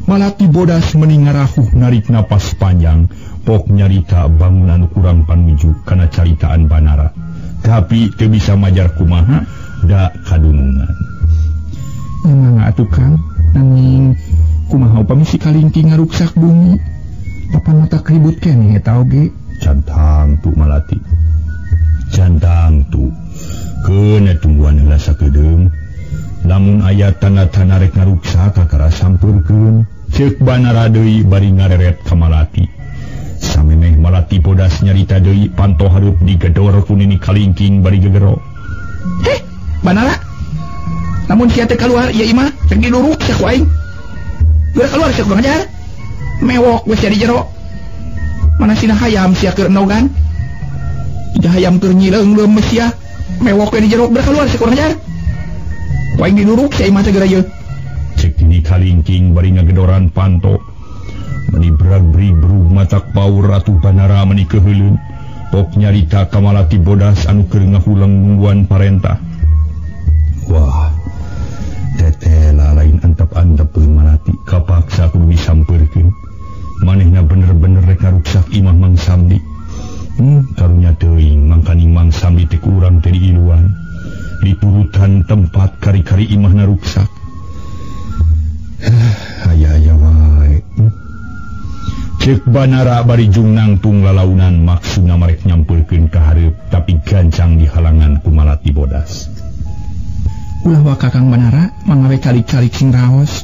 [SPEAKER 1] Malati bodas meni ngarahuh narik napas panjang. Pok nyarita bangunan kurang panuju kana caritaan Banara. Tapi teu bisa majar kumaha da kadunungan.
[SPEAKER 3] Mangga atuh Kang, nanging kumaha upami si Kalingking ngaruksak bumi. Papan mata ribut keneh eta oge.
[SPEAKER 1] Cantang tu Malati. Cantang tu. Keuna tungguan heula sakedeung. Lamun aya tanda-tanda rek ngaruksak kakara sampeurkeun. Ceuk Banara deui bari ngareret ka Malati. Samemeh Malati bodas nyarita deui panto hareup digedor ku Nini Kalingking bari gegero.
[SPEAKER 3] Heh, Banara. Lamun sia teh kaluar ieu imah rek diduruk sia ku aing. Geura kaluar sia kurang ajar. Mewok we sia di jero. Mana sina hayam sia keur enogan. Ija hayam keur nyileung leumeus sia. Mewok we di jero geura kaluar sia kurang ajar. Ku aing diduruk sia imah teh geura ieu.
[SPEAKER 1] Cek Nini Kalingking bari ngagedoran panto. Meni brag-brig matak paur atuh Banara meni keuheuleun. Pok nyarita ka Malati bodas anu keur ngahuleng nungguan parentah. Wah, tetela lain antep-antepeun Malati kapaksa kudu disampeurkeun. Manehna bener-bener rek ngaruksak imah Mang Samdi. Karunya teuing mangkaning Mang Samdi teh ku urang teh diiluan. Diturutan tempat kari-kari imahna ruksak. Aya-aya wae. Ceuk Banara bari jung nangtung lalaunan maksudna marek nyampeurkeun ka hareup tapi gancang dihalangan ku Malati bodas.
[SPEAKER 3] Ulah wa Kakang Banara mangawe calik-calik sing raos.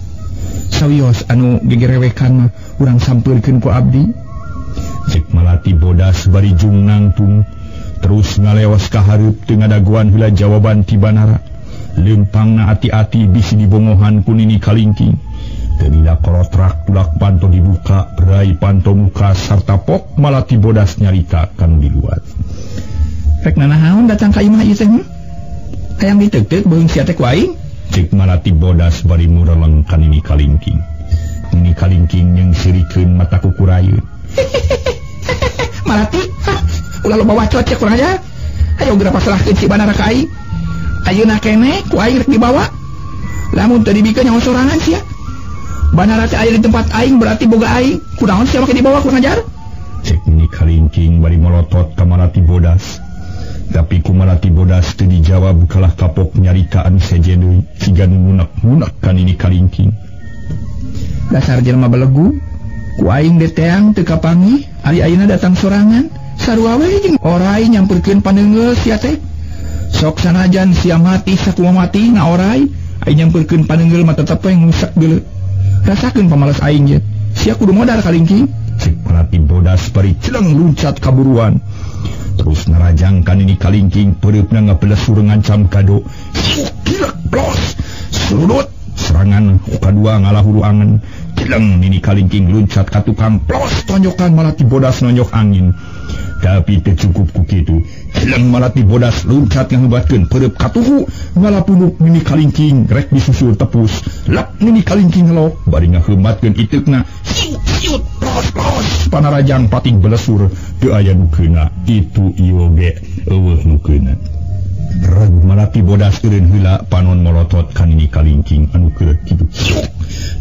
[SPEAKER 3] Sawios anu gegerewekan mah urang sampeurkeun ku abdi.
[SPEAKER 1] Cek Malati bodas bari jung nangtung terus ngalewas ka hareup teu ngadaguan heula jawaban ti Banara. Leumpangna ati-ati bisi dibongohan ku Nini Kalingking. Teu lila kolotrak tulak panto dibuka, berai panto muka sarta pok Malati bodas nyarita kanu diluat.
[SPEAKER 3] Rek nanaon datang ka imah ieu teh? Hayang diteuk-teuk beung sia teh ku aing.
[SPEAKER 1] Cek Malati bodas bari mureleng ka Nini Kalingking. Nini Kalingking nyengsirikeun mata kukurayeun.
[SPEAKER 3] Malati, ulah loba wacot sia kurang ajar. Hayo geura pasrahkeun si Banara ka aing. Ayeuna keneh ku aing rek dibawa. Lamun teu dibikeun nyaho sorangan sia. Banara teh aya di tempat aing berarti boga aing. Kunaon sia make dibawa kurang ajar?
[SPEAKER 1] Cek Nini Kalingking bari molotot ka Malati bodas. Tapi ku Malati bodas teu dijawab kalah kapok nyarita anu sejen deui siga nu munak-munak ka Nini Kalingking.
[SPEAKER 3] Dasar jelema belegu, ku aing deteang teu kapanggih, ari ayeuna datang sorangan. Sarua we jeung orai nyamperkeun paneunggeul sia teh. Sok sanajan sia mati sakumaha mati na orai, aing nyamperkeun paneunggeul mah tetep we ngusak geuleuh. Rasakeun pamalas aing ye. Sia kudu modar Kalingking.
[SPEAKER 1] Cek Malati bodas bari celeng luncat kaburuan. Terus narajang ka Nini Kalingking peureupna ngabelesur ngancam kado. Gilek blos. Surut serangan kadua ngalahuru angen. Celeng Nini Kalingking luncat ka tukang plos tonjokan Malati bodas nonjok angin. Tapi teu cukup ku kitu. Celeng Malati bodas luncat ngahebatkeun peureub katuhu ngalapunuk Nini Kalingking rek disusul tepus. Lep Nini Kalingking ngelok bari ngahebatkeun iteukna. Siut siut plos plos panarajang pating belesur teu aya nu keuna. Itu ieu ge eueuh nu keuna. Reg Malati bodas eureun heula panon molotot ka Nini Kalingking anu keur kitu.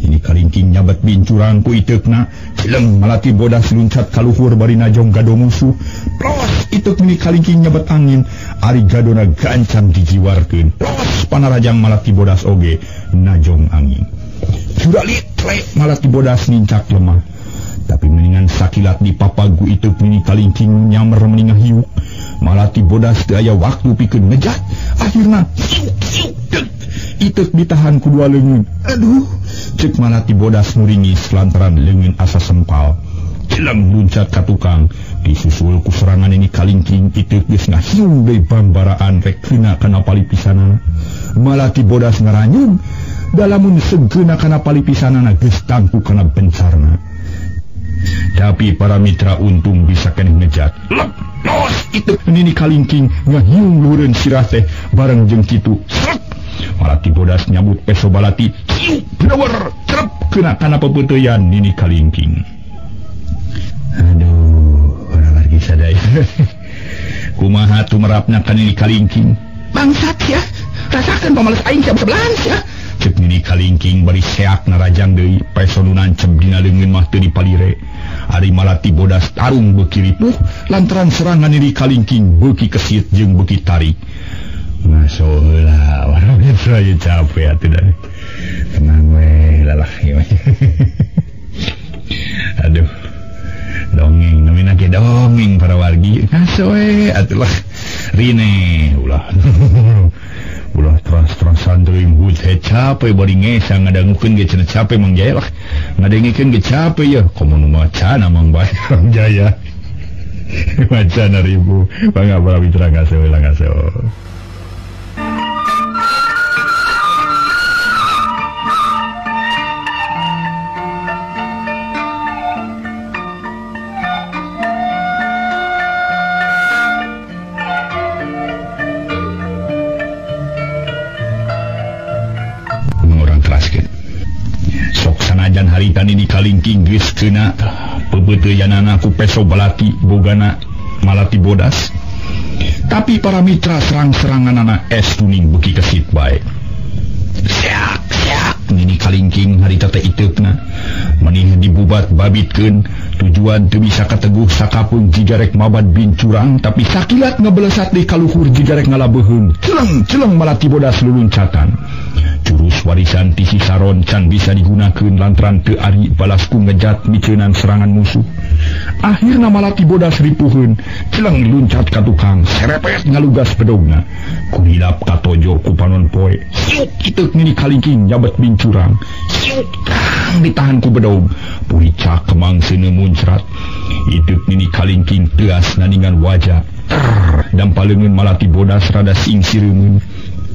[SPEAKER 1] Nini Kalingking nyabet bincurang ku iteukna. Cileng Malati bodas luncat ka luhur bari najong gado musuh. Plos iteuk Nini Kalingking nyabet angin. Ari gadona gancang dijiwarkeun. Plos panarajang Malati bodas oge najong angin. Juralit tle Malati bodas nincak lemah. Tapi mendingan sakilat dipapagu iteuk Nini Kalingking nyamer mendingan hiuk. Malati bodas teu aya waktu pikeun ngejat. Akhirna siuk siuk deuk iteuk ditahan ku dua leungeun. Aduh, cek Malati bodas muringis lantaran leungeun asa sempal. Cileng luncat ka tukang disusul ku serangan Nini Kalingking. Iteuk geus ngahiung deui bambaraan rek keuna kana palipisanana. Malati bodas ngaranyung dalamun segeuna kana palipisanana geus tangku kana bencarna. Tapi para mitra untung bisa keneh ngejat. Lep los itu Nini Kalingking ngahiung luhureun sirah teh bareng jeung kitu. Srek Malati bodas nyabut peso balati. Ciu blewer cerep kena kana pepeuteyan Nini Kalingking. Aduh, ora lagi sadaya. Kumaha tumerapna ka Nini Kalingking?
[SPEAKER 3] Bangsat ya. Rasakeun pamales aing siap sebelahan sia.
[SPEAKER 2] Cek Nini Kalingking bari seak narajang deui peso nu nancep dina leungeun mah teu dipalire. Ari Malati Bodas tarung beuki ripuh lantaran serangan Nini Kalingking beuki kesit jeung beuki tarik. Ngaso heula para mitra ieu capek atuh da. Tenang we lalah ieu. Aduh. Dongeng namina ge dongeng para wargi. Ngaso we atuh lah. Rine ulah. Ulah teras-terasan teuing hut capek bari ngesa ngadangukeun ge cenah capek Mang Jaya lah. Ngadengekeun ge capek ya komo nu macana Mang Jaya. Macana ribu. Mangga para mitra ngaso heula ngaso. Harita Nini Kalingking geus keuna peupeuteuyanana ku peso balati bogana Malati Bodas. Tapi para mitra serang-seranganana es tuning beuki kesit bae. Seak seak Nini Kalingking harita teh iteukna menih dibubat babitkeun tujuan teu bisa kateguh sakapeung jigarek mabad bincurang tapi sakilat ngebelesat deui kaluhur jigarek ngalabeuheung celeng celeng Malati Bodas luluncatan. Jurus warisan ti si Saron can bisa digunakeun lantaran teu ari balasku ngejat miceunan serangan musuh. Akhirna Malati Bodas ripuheun, celeng luncat ka tukang, serepet ngalugas bedogna. Kurilap katojo ku panon poe. Siuk iteuk Nini Kalingking nyabet bincurang. Siuk tang ditahan ku bedog. Puricak kemang seuneu muncrat. Iteuk Nini Kalingking teuas nandingan wajah. Ter dampa leungeun Malati Bodas rada singsireungeun.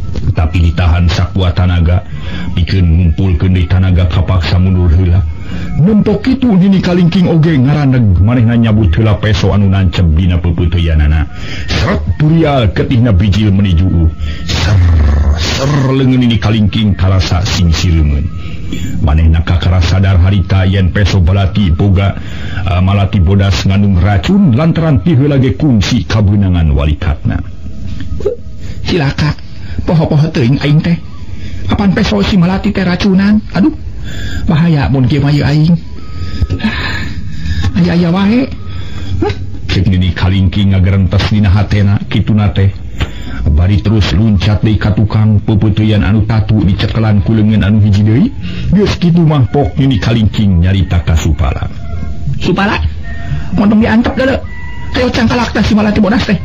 [SPEAKER 2] Tapi ditahan sakuat tanaga pikeun ngumpulkeun deui tanaga kapaksa mundur heula. Nempo kitu Nini Kalingking oge ngaraneg manehna nyabut heula peso anu nancep dina peupeuteyanana. Seret turial ketihna bijil meuni juuh. Ser ser leungeun Nini Kalingking karasa singsireungeun. Manehna kakara sadar harita yen peso balati boga Malati Bodas ngandung racun lantaran ti heula ge kungsi kabeunangan walikatna.
[SPEAKER 3] Cilaka. Poho-poho teuing aing teh. Apan peso si Malati teh racunan. Aduh, bahaya mun kieu mah ieu aing. Aya-aya wae.
[SPEAKER 2] Cek Nini Kalingking ngagerentes dina hatena kituna teh. Bari terus luncat deui ka tukang peupeuteyan anu tatu dicekelan ku leungeun anu hiji deui. Geus kitu mah pok Nini Kalingking nyarita ka Supala.
[SPEAKER 3] Supala, montong diantep deuleu. Kayo cangkalak teh si Malati Bodas teh.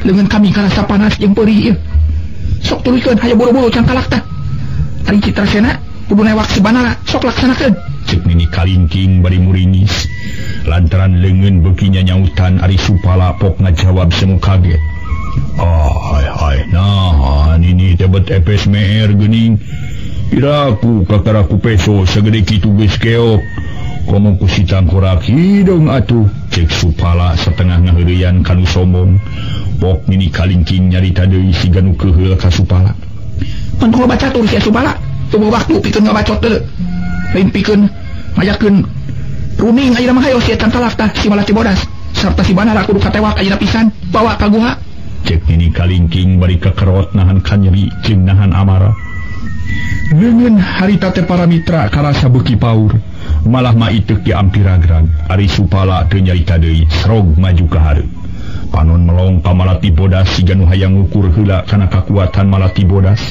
[SPEAKER 3] Leungeun kami karasa panas jeung peurih ieu. Sok tuluykeun hayo buru-buru cangkalak tah. Ari Citrasena kudu newak si Banara, sok laksanakeun.
[SPEAKER 2] Cek Nini Kalingking bari murinis. Lantaran leungeun beuki nyanyautan ari Supala pok ngajawab semu kaget. Ai ai nah nini teh bet epes meher geuning. Piraku kakara ku peso sagede kitu geus keok. Komo ku si tangkorak hideung atuh. Cek Supala setengah ngaheureuyan kanu sombong. Pok Nini Kalingking nyarita deui siga nu keuheul ka Supala.
[SPEAKER 3] Pan loba catur sia Supala, teu waktu pikeun ngabacot deuleu. Lain pikeun mayakeun runing ayeuna mah hayo sia cangkalak tah si Malati Bodas sarta si Banara kudu katewak ayeuna pisan, bawa ka guha.
[SPEAKER 2] Cek Nini Kalingking bari kekerot nahan kanyeri jeung nahan amarah. Leungeun harita teh para mitra karasa beuki paur. Malah mah iteuk ge ampiragrag. Ari Supala teu nyarita deui, serog maju ka hareup. Panon melong ka Malati Bodas siga nu hayang ngukur heula kana kakuatan Malati Bodas.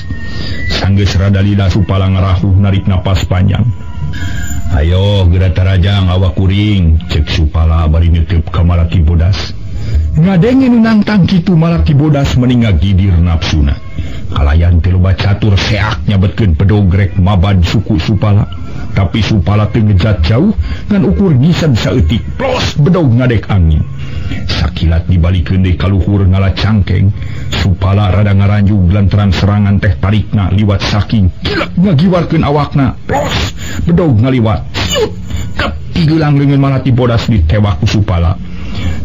[SPEAKER 2] Sanggeus rada lila Supala ngarahuh narik napas panjang. Ayo geura tarajang awak kuring, cek Supala bari neuteub ka Malati Bodas. Ngadenge nu nangtang kitu Malati Bodas meni ngagidir nafsuna. Kalayan teu loba catur seak nyabetkeun bedog rek mabad suku Supala. Tapi Supala teu ngejat jauh ngan ukur ngisan saeutik plos bedog ngadek angin. Sakilat dibalikeun deui ka luhur ngala cangkeng. Supala rada ngaranjug lantaran serangan teh tarikna liwat saking gilek ngagiwarkeun awakna. Plos bedog ngaliwat. Siut kep pigelang leungeun Malati Bodas ditewak ku Supala.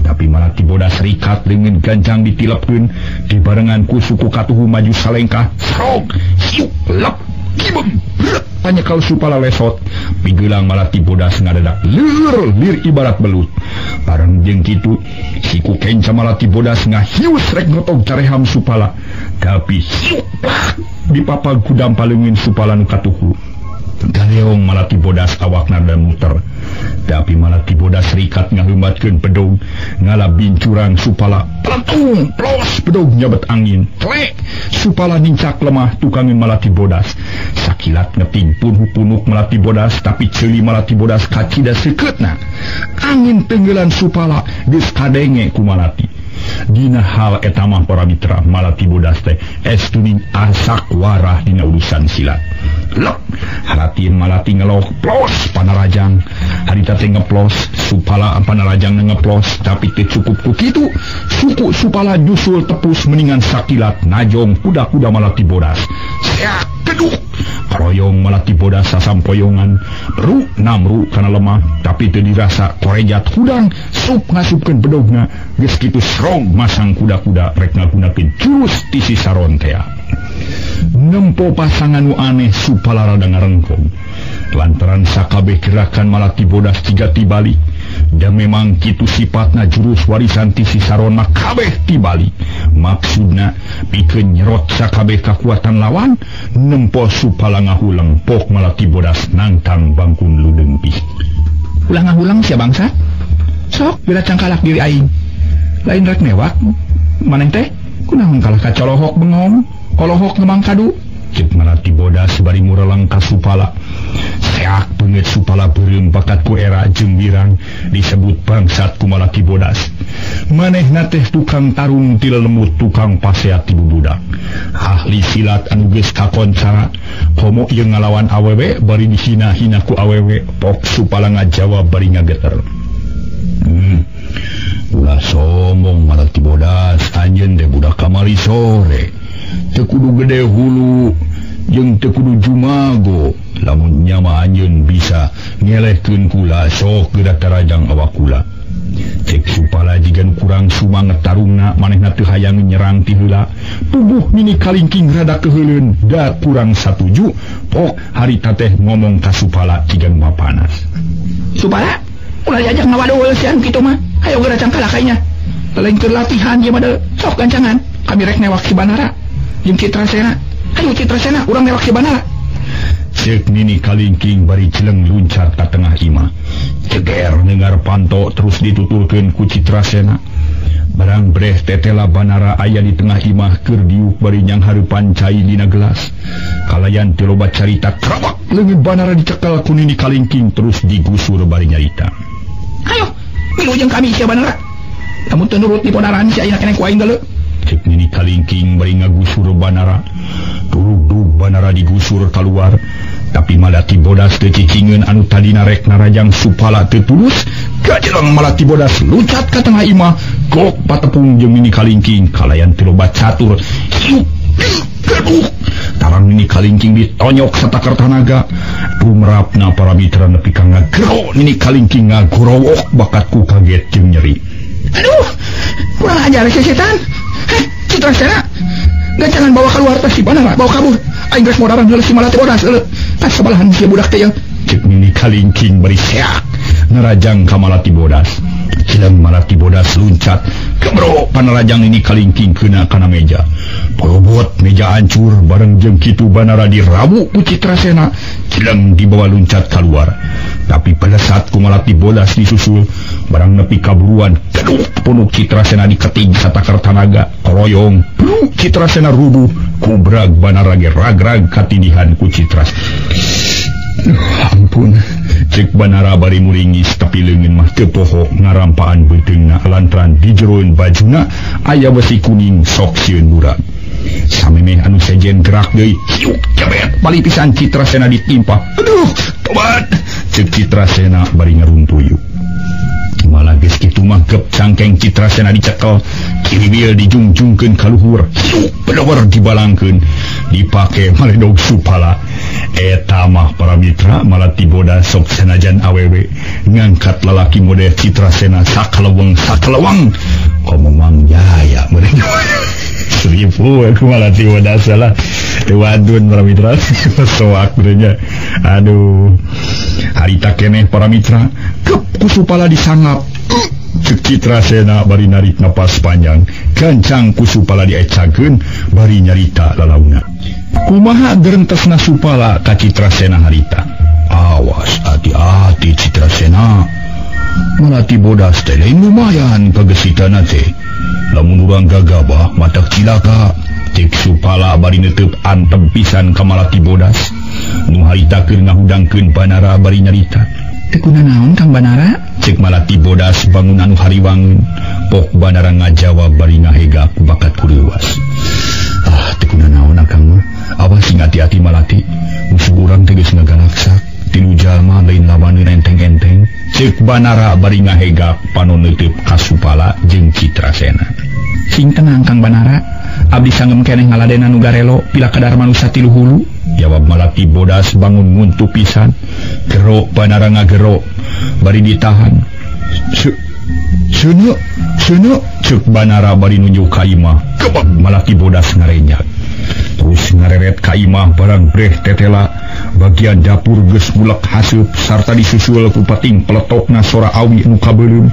[SPEAKER 2] Tapi Malati Bodas rikat leungeun ganjang ditilepkeun dibarengan ku suku katuhu maju salengkah. Serog siuk lep kibeng brek panyekal Supala lesot. Pigelang Malati Bodas ngadadak leur lir ibarat belut. Bareng jeung kitu siku kenca Malati Bodas ngahius rek notog careham Supala.
[SPEAKER 1] Tapi dipapag ku dampaleungin Supala nu katuhu. Galeong Malati Bodas awakna dan muter. Tapi Malati Bodas rikat ngaheumatkeun pedog, ngala bincurang Supala peletung plos pedog nyabet angin. Tlek Supala nincak lemah tukangin Malati Bodas. Sakilat ngeting punuk Malati Bodas, tapi ceuli Malati Bodas kacida seukeutna. Angin tenggelan Supala geus kadenge ku Malati. Dina hal eta mah para mitra Malati Bodas teh estuning asak warah dina urusan silat. Lek haratin Malati ngelok plos panarajang. Harita teh ngeplos Supala panarajang ngeplos, tapi teu cukup ku kitu. Suku Supala nyusul tepus meningan sakilat najong kuda-kuda Malati Bodas. Seak keduk karoyong Malati Bodas sasampoyongan ru namru kana lemah, tapi teu dirasa korejat hudang sup ngasupkeun bedogna. Geus kitu serong masang kuda-kuda rek ngagunakeun jurus ti si Saron tea. Nempo pasangan nu aneh Supala rada ngarengkong lantaran sakabeh gerakan Malati Bodas jiga tibali. Da memang kitu sifatna jurus warisan ti si Saron mah kabeh tibali. Maksudna pikeun nyerot sakabeh kakuatan lawan. Nempo Supala ngahuleng pok Malati Bodas nangtang bangkun ludeung pih.
[SPEAKER 3] Ulah ngahuleng sia bangsa. Sok bila cangkalak diri aing. Lain rek mewak maneh teh kunaon kalah ka colohok bengong, kolohok ngemang kadu.
[SPEAKER 1] Cek Malati Bodas bari mureleng ka Supala. Seak beungeut Supala beureum bakat ku era jeung wirang disebut bangsat ku Malati Bodas. Manehna teh tukang tarung ti lelemut, tukang paseat ti bubudak. Ahli silat anu geus kakoncara, komo ieu ngalawan awewe bari dihina-hina ku awewe. Pok Supala ngajawab bari ngageter. Ulah sombong Malati Bodas, anjeun teh budak kamari sore. Teu kudu gede hulu jeung teu kudu jumago. Lamun nyama anjeun bisa ngelehkeun kula, sok geura tarajang awak kula. Cek Supala jigan kurang sumanget tarungna, manehna teu hayang nyerang ti heula. Tubuh Nini Kalingking rada keuheuleun, da kurang satuju. Pok harita teh ngomong ka Supala jigan mapanas.
[SPEAKER 3] Supala, ulah diajak ngawadul sian kitu mah. Hayo geura cangkalak kainya. Lain keur latihan ieu mah sok gancangan. Kami rek newak si Banara jeung Citrasena. Hayu Citrasena, urang newak si Banara.
[SPEAKER 1] Cek Nini Kalingking bari celeng luncat ka tengah imah. Ceger nengar panto terus dituturkeun ku Citrasena. Barang breh tetela Banara aya di tengah imah keur diuk bari nyanghareupan cai dina gelas. Kalayan teu loba carita krabak leungeun Banara dicekel ku Nini Kalingking terus digusur bari nyarita.
[SPEAKER 3] Hayo, milu jeung kami sia Banara. Lamun teu nurut dipodaran sia ayeuna keneh ku aing deuleu.
[SPEAKER 1] Cek Nini Kalingking bari ngagusur Banara. Turugdug Banara digusur keluar, tapi Malati Bodas teu cicingeun anu tadina rek narajang Supala teu tulus. Gajeleng Malati Bodas luncat ka tengah imah, gok patepung jeung Nini Kalingking kalayan teu loba catur. Hiuk geduk tarang Nini Kalingking ditonyok satakar tanaga. Tumrapna para mitra nepi ka ngagero Nini Kalingking ngagorowok bakat ku kaget jeung nyeri.
[SPEAKER 3] Aduh, kurang ajar si setan. Heh, Citrasena, gancangan bawa keluar tas si Banara, bawa kabur. Aing geus modaran heula si Malati Bodas heula. Tas sebelahan si budak teh.
[SPEAKER 1] Cek Nini Kalingking bari seak narajang ka Malati Bodas. Cileng Malati Bodas luncat, kebro panarajang Nini Kalingking kena kana meja. Porobot meja hancur bareng jeung kitu Banara dirawu ku Citrasena. Cileng dibawa luncat keluar. Tapi pada saat ku Malati Bodas disusul, barang nepi kaburuan, keduk punuk Citrasena diketing satakar tanaga, koroyong, pluk Citrasena rubuh, kubrag Banara ge rag-rag katindihan ku Citras. Aduh, ampun. Cek Banara bari muringis tapi leungeun mah teu poho ngarampaan beuteungna lantaran di jeroeun bajuna aya besi kuning sok sieun murag. Samemeh anu sejen gerak deui, hiuk jebet bali pisan Citrasena ditimpa. Aduh, tobat. Cek Citrasena bari ngaruntuyu. Malah geus kitu mah gep cangkeng Citrasena dicekel, kiriwil dijungjungkeun ka luhur, hiuk bedower dibalangkeun, dipake maledog Supala. Eta mah para mitra Malati Bodas sok senajan awewe ngangkat lalaki model Citrasena sakaleweng sakaleweng komo Mang Jaya meureun. Seribu aku Malati Bodas salah wadun para mitra soak beurnya. Aduh, harita keneh para mitra kep ku Supala disangap. Cek Citrasena bari narik napas panjang. Gancang ku Supala diecakeun bari nyarita lalauna. Kumaha gerentesna Supala ka Citrasena harita. Awas hati-hati Citrasena. Malati bodas teh lain lumayan kagesitana teh. Lamun urang gagabah matak cilaka. Cek Supala bari neuteub antem pisan ka Malati bodas. Nu harita keur ngahudangkeun Banara bari nyarita.
[SPEAKER 3] Teu kunanaon Kang Banara?
[SPEAKER 1] Cek Malati bodas bangun anu hariwangeun. Pok Banara ngajawab bari ngahegak bakat kureuwas. Ah, teu kunanaon akang mah. Awas sing hati-hati Malati. Musuh urang teh geus ngagalaksak. Tilu jalma lain lawaneun enteng-enteng. Cek Banara bari ngahegak panon neuteub ka Supala jeung Citrasena.
[SPEAKER 3] Sing tenang Kang Banara, abdi sanggem keneh ngaladena nu garelo pila kadar manusa tilu hulu.
[SPEAKER 1] Jawab Malati bodas bangun nguntu pisan. Gero Banara ngagero bari ditahan. Seuneu seuneu cek Banara bari nunjuk ka imah. Kebeg Malati bodas ngarenjak. Terus ngareret ka imah barang breh tetela. Bagian dapur geus mulek haseup sarta disusul ku pating peletokna sora awi nu kabeuleum.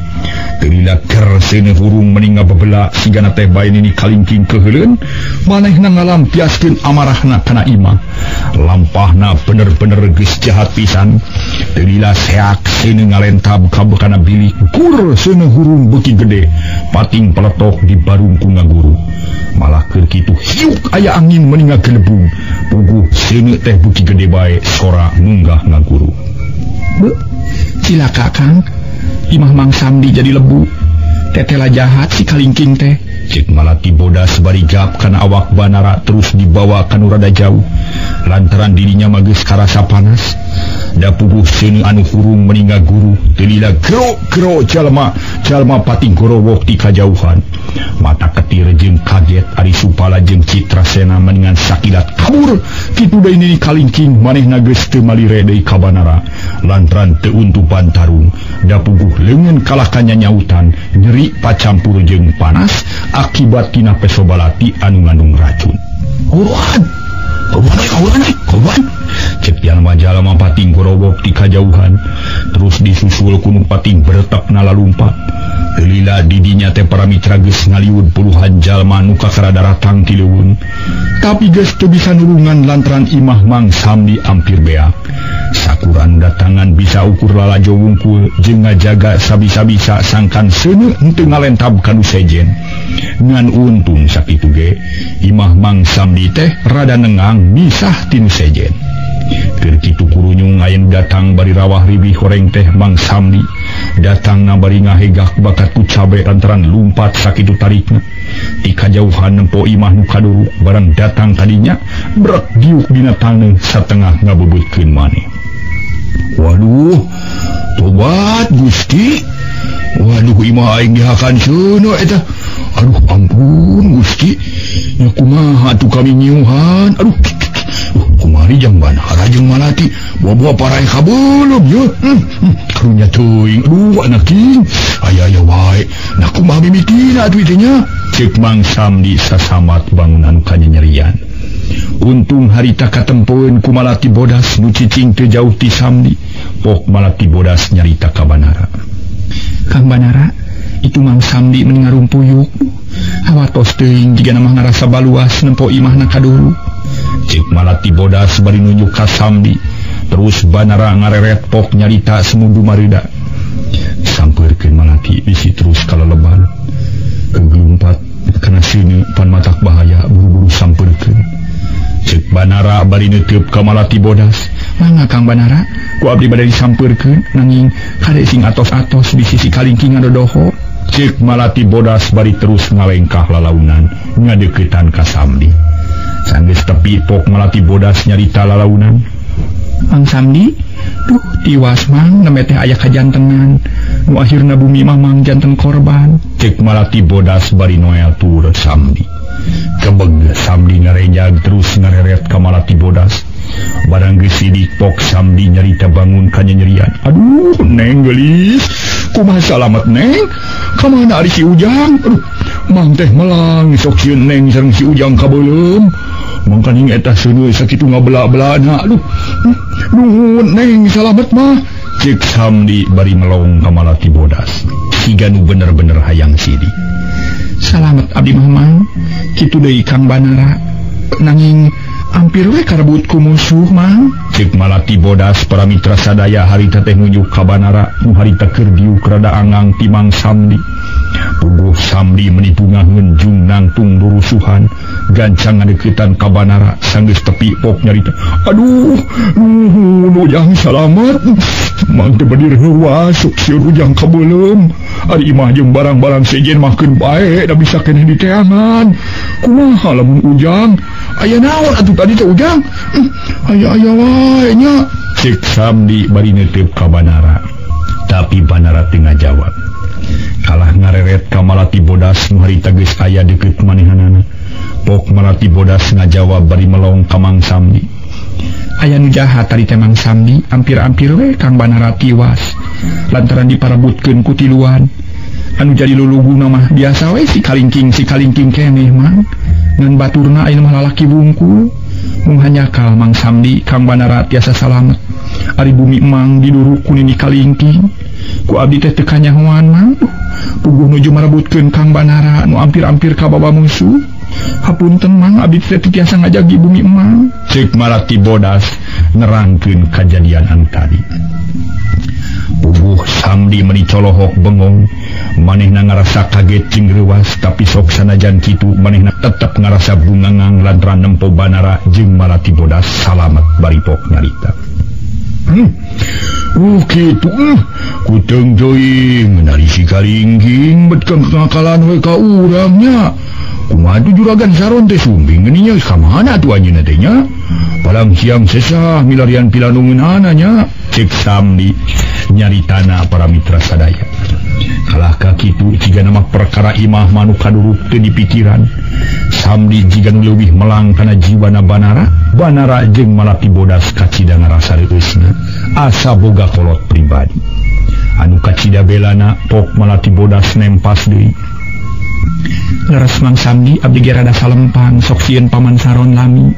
[SPEAKER 1] Teu lila ger seuneu hurung meni ngabebela sigana teh bae nini kalingking keuheuleun. Manehna ngalampiaskeun amarahna kana imah. Lampahna bener-bener geus jahat pisan. Teu lila seak seuneu ngalentab ka kana bilik. Gur seuneu hurung beuki gede. Pating peletok di barung ku ngaguru. Malah keur kitu hiuk aya angin meni ngagelebung. Puguh seuneu teh beuki gede bae sora munggah ngaguru.
[SPEAKER 3] Beuh, cilaka Kang. Imah Mang Samdi jadi lebu. Tetela jahat si kalingking teh.
[SPEAKER 1] Cek Malati bodas bari gap kana awak Banara terus dibawa ka nu rada jauh. Lantaran dirinya mah geus karasa panas. Da puguh seuneu anu hurung meni ngaguru. Teu lila gero-gero jalma pating gorowok ti kajauhan. Mata ketir jeung kaget ari Supala jeung Citrasena mendingan sakilat kabur. Kitu deui nini kalingking manehna geus teu malire deui ka Banara. Lantaran teu untupan tarung. Da puguh leungeun kalah ka nyanyautan, nyeri pacampur jeung panas akibat tina peso balati anu ngandung racun. Buruan! Buruan, buruan, buruan! Cek jalma-jalma pating gorowok ti kajauhan. Terus disusul ku nu pating beretekna lalumpat. Lila didinya teh para mitra geus ngaliwud puluhan jalma nu kakara daratang ti leuweung. Tapi geus teu bisa nulungan lantaran imah Mang Samdi ampir beak. Sakuran datangan bisa ukur lalajo wungkul jeung ngajaga sabisa-bisa sangkan seuneu henteu ngalentab ka nu sejen. Ngan untung sakitu ge imah Mang Samdi teh rada nengang misah ti nu sejen. Keur kitu kurunyung aya nu datang bari rawah ribih horeng teh Mang Samdi. Datangna bari ngahegak bakat ku cabe lantaran lumpat sakitu tarikna. Ti kajauhan nempo imah nu kaduruk barang datang kadinya brek diuk dina taneuh satengah ngabebeutkeun maneh. Waduh, tobat Gusti. Waduh imah aing dihakan seuneu eta. Aduh ampun Gusti. Nya kumaha atuh kami nyiuhan. Aduh. Kumari jang Banara jeung Malati buah-buah parae kabeuleum ye. Karunya teuing. Aduh anak king. Aya-aya wae. Nah kumaha mimitina atuh ieu nya? Ceuk Mang Samdi sasamat bangunan kanyanyerian. Untung harita katempoeun ku Malati bodas nu cicing teu jauh ti Samdi. Pok Malati bodas nyarita ka Banara.
[SPEAKER 3] Kang Banara, itu Mang Samdi meni ngarumpuyuk. Hawatos teuing jigana mah ngarasa baluas nempo imahna kaduru.
[SPEAKER 1] Cek Malati bodas bari nunjuk ka Samdi. Terus Banara ngareret pok nyarita semudu marida. Sampeurkeun Malati bisi terus kaleleban. Kegelumpat kana seuneu pan matak bahaya buru-buru sampeurkeun. Cek Banara bari neuteub ka Malati bodas.
[SPEAKER 3] Mangga Kang Banara, ku abdi bade disampeurkeun nanging kade sing atos-atos bisi si kalingking ngadodoho.
[SPEAKER 1] Cek Malati bodas bari terus ngalengkah lalaunan ngadeuketan ka Samdi. Sanggeus tepi pok Malati bodas nyarita lalaunan.
[SPEAKER 3] Mang Samdi, duh tiwas Mang nembe teh aya kajantenan. Nu akhirna bumi mah Mang janten korban.
[SPEAKER 1] Cek Malati bodas bari noel tur Samdi. Kebeg Samdi ngarenjag terus ngareret ka Malati bodas. Barang geus sidik pok Samdi nyarita bangun ka nyanyerian. Aduh neng geulis, kumaha salamet neng? Ka mana ari si Ujang? Aduh, Mang teh melang sok sieun neng sareng si Ujang kabeuleum. Mangkaning eta seuneu sakitu ngabela-belana. Aduh, nuhun neng salamet mah. Cek Samdi bari melong ka Malati bodas. Siga nu bener-bener hayang sidik.
[SPEAKER 3] Salamet abdi mah Mang. Kitu deui Kang Banara. Nanging ampir we karebut ku musuh Mang.
[SPEAKER 1] Cek Malati Bodas para mitra sadaya harita teh nunjuk ka Banara nu harita keur diuk rada angang ti Mang Samdi. Puguh Samdi meni bungaheun jung nangtung durusuhan gancang ngadeuketan ka Banara sanggeus tepi pok nyarita. Aduh, nuhun ujang salamet. Mang teu bedir heuwas sok sieun ujang kabeuleum. Ari imah jeung barang-barang sejen mah keun bae da bisa keneh diteangan. Kumaha lamun ujang? Aya naon atuh tadi teh ujang? Aya-aya wae nya. Cek Samdi bari neuteup ka Banara. Tapi Banara teu ngajawab. Kalah ngareret ka Malati Bodas nu harita geus aya deukeut manehanana. Pok Malati Bodas ngajawab bari melong ka Mang Samdi.
[SPEAKER 3] Aya nu jahat tadi teh Mang Samdi, ampir-ampir we Kang Banara tiwas lantaran diparebutkeun ku tiluan. Anu jadi luluguna mah biasa we si kalingking keneh Mang. Ngan baturna ayeuna mah lalaki wungkul. Mung hanyakal Mang Samdi Kang Banara tiasa salamet. Ari bumi Mang diduruk ku nini kalingking. Ku abdi teh teu kanyahoan Mang. Puguh nuju marebutkeun Kang Banara nu ampir-ampir ka baba musuh. Hapunten Mang, abdi teh teu tiasa ngajagi bumi Mang.
[SPEAKER 1] Cek Malati Bodas nerangkeun kajadian anu tadi. Puguh Samdi meni colohok bengong, manehna ngarasa kaget jeung reuwas, tapi sok sanajan kitu manehna tetep ngarasa bungangang lantaran nempo Banara jeung Malati Bodas salamet bari pok nyarita. Kitu kuteung teuing nari si kalingking bet kangakalan we ka urang nya. Kumaha tuh juragan Saron teh sumbing geuning nya ka mana atuh anjeunna teh nya? Palang siang sesah milarian pilanungeunana nya. Cek Samdi nyaritana para mitra sadaya. Kalah ka kitu jigana mah perkara imah manu kaduruk teu dipikiran. Samdi jiga nu leuwih melang kana jiwana Banara, Banara jeung Malati Bodas kacida ngarasa reueusna asa boga kolot pribadi. Anu kacida belana pok Malati Bodas nempas deui.
[SPEAKER 3] Leres Mang Samdi abdi ge rada salempang sok sieun Paman Saron lami.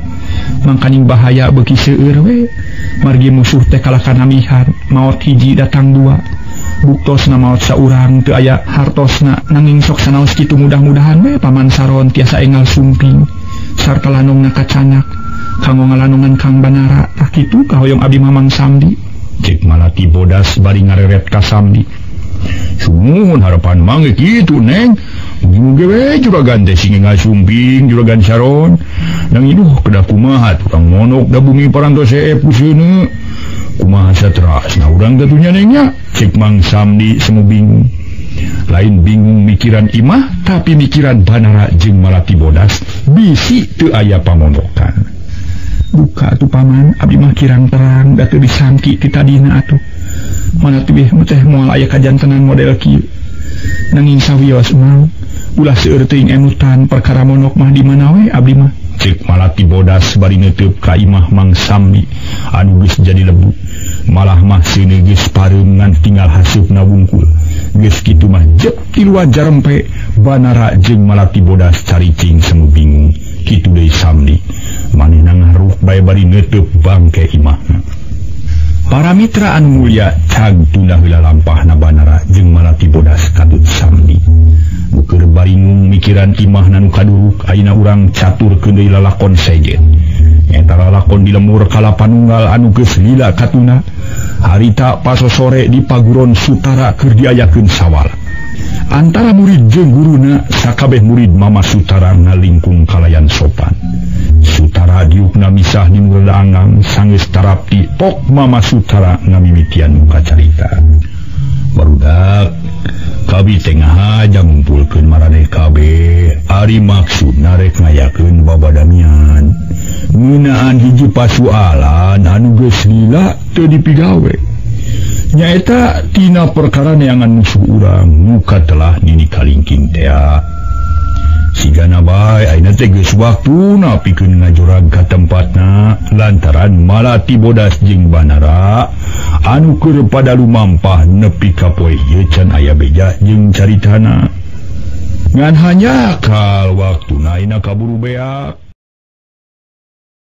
[SPEAKER 3] Mangkaning bahaya beuki seueur we. Margi musuh teh kalah kanamihan, maot hiji datang dua. Buktosna maot saurang teu aya hartosna, nanging sok sanaos kitu mudah-mudahan we Paman Saron tiasa engal sumping sarta lanongna kacanak kanggo ngalanongan Kang Banara. Tah kitu kahoyong abdi mah Mang Samdi.
[SPEAKER 1] Cek Malati Bodas bari ngareret ka Samdi. Sumuhun harapan Mang ge kitu Neng. Mugi-mugi we juragan teh sing ngasumping juragan Saron. Nang iduh kedah kumaha tukang monok da bumi parantos seep ku seuneu. Kumaha saterasna urang teh nya Neng nya. Cek Mang Samdi semu bingung. Lain bingung mikiran imah tapi mikiran Banara jeung Malati Bodas bisi teu aya pamondokan.
[SPEAKER 3] Buka atuh paman, abdi mah kirang terang da teu disangki ti tadina atuh. Mana tibih teh moal aya kajantenan model kieu. Nanging sawios Mang, ulah seueur teuing emutan perkara monok mah di mana we abdi mah.
[SPEAKER 1] Cek Malati Bodas bari neuteub ka imah Mang Samdi anu geus jadi lebu. Malah mah seuneu geus pareum ngan tinggal haseupna wungkul. Geus kitu mah jep tiluan jarempe Banara jeung Malati Bodas caricing semu bingung. Kitu deui Samdi manehna ngaruh bae bari neuteub bangke imahna. Para mitra anu mulia cag tunda heula lampahna Banara jeung Malati Bodas katut Samdi. Nu keur baringung mikiran imahna nu kaduruk ayeuna urang caturkeun deui lalakon sejen. Eta lalakon di lemur Kalapanunggal anu geus lila katuna. Harita pasosore di paguron Sutara keur diayakeun sawala. Antara murid jeung guruna sakabeh murid Mama Sutara ngalingkung kalayan sopan. Sutara diukna misah di rada anggang sanggeus tarapti pok Mama Sutara ngamimitian muka carita. Barudak kabi tengah aja ngumpulkeun maraneh kabeh ari maksudna rek ngayakeun babadamian. Ngeunaan hiji pasualan anu geus lila teu dipigawe. Nyaeta tina perkara neangan musuh urang muka telah nini kalingking tea. Sigana bae ayeuna teh geus waktuna pikeun ngajurag ka tempatna lantaran Malati Bodas jeung Banara anu keur pada lumampah nepi ka poe ieu can aya beja jeung caritana. Ngan hanya kal waktuna ayeuna kaburu beak.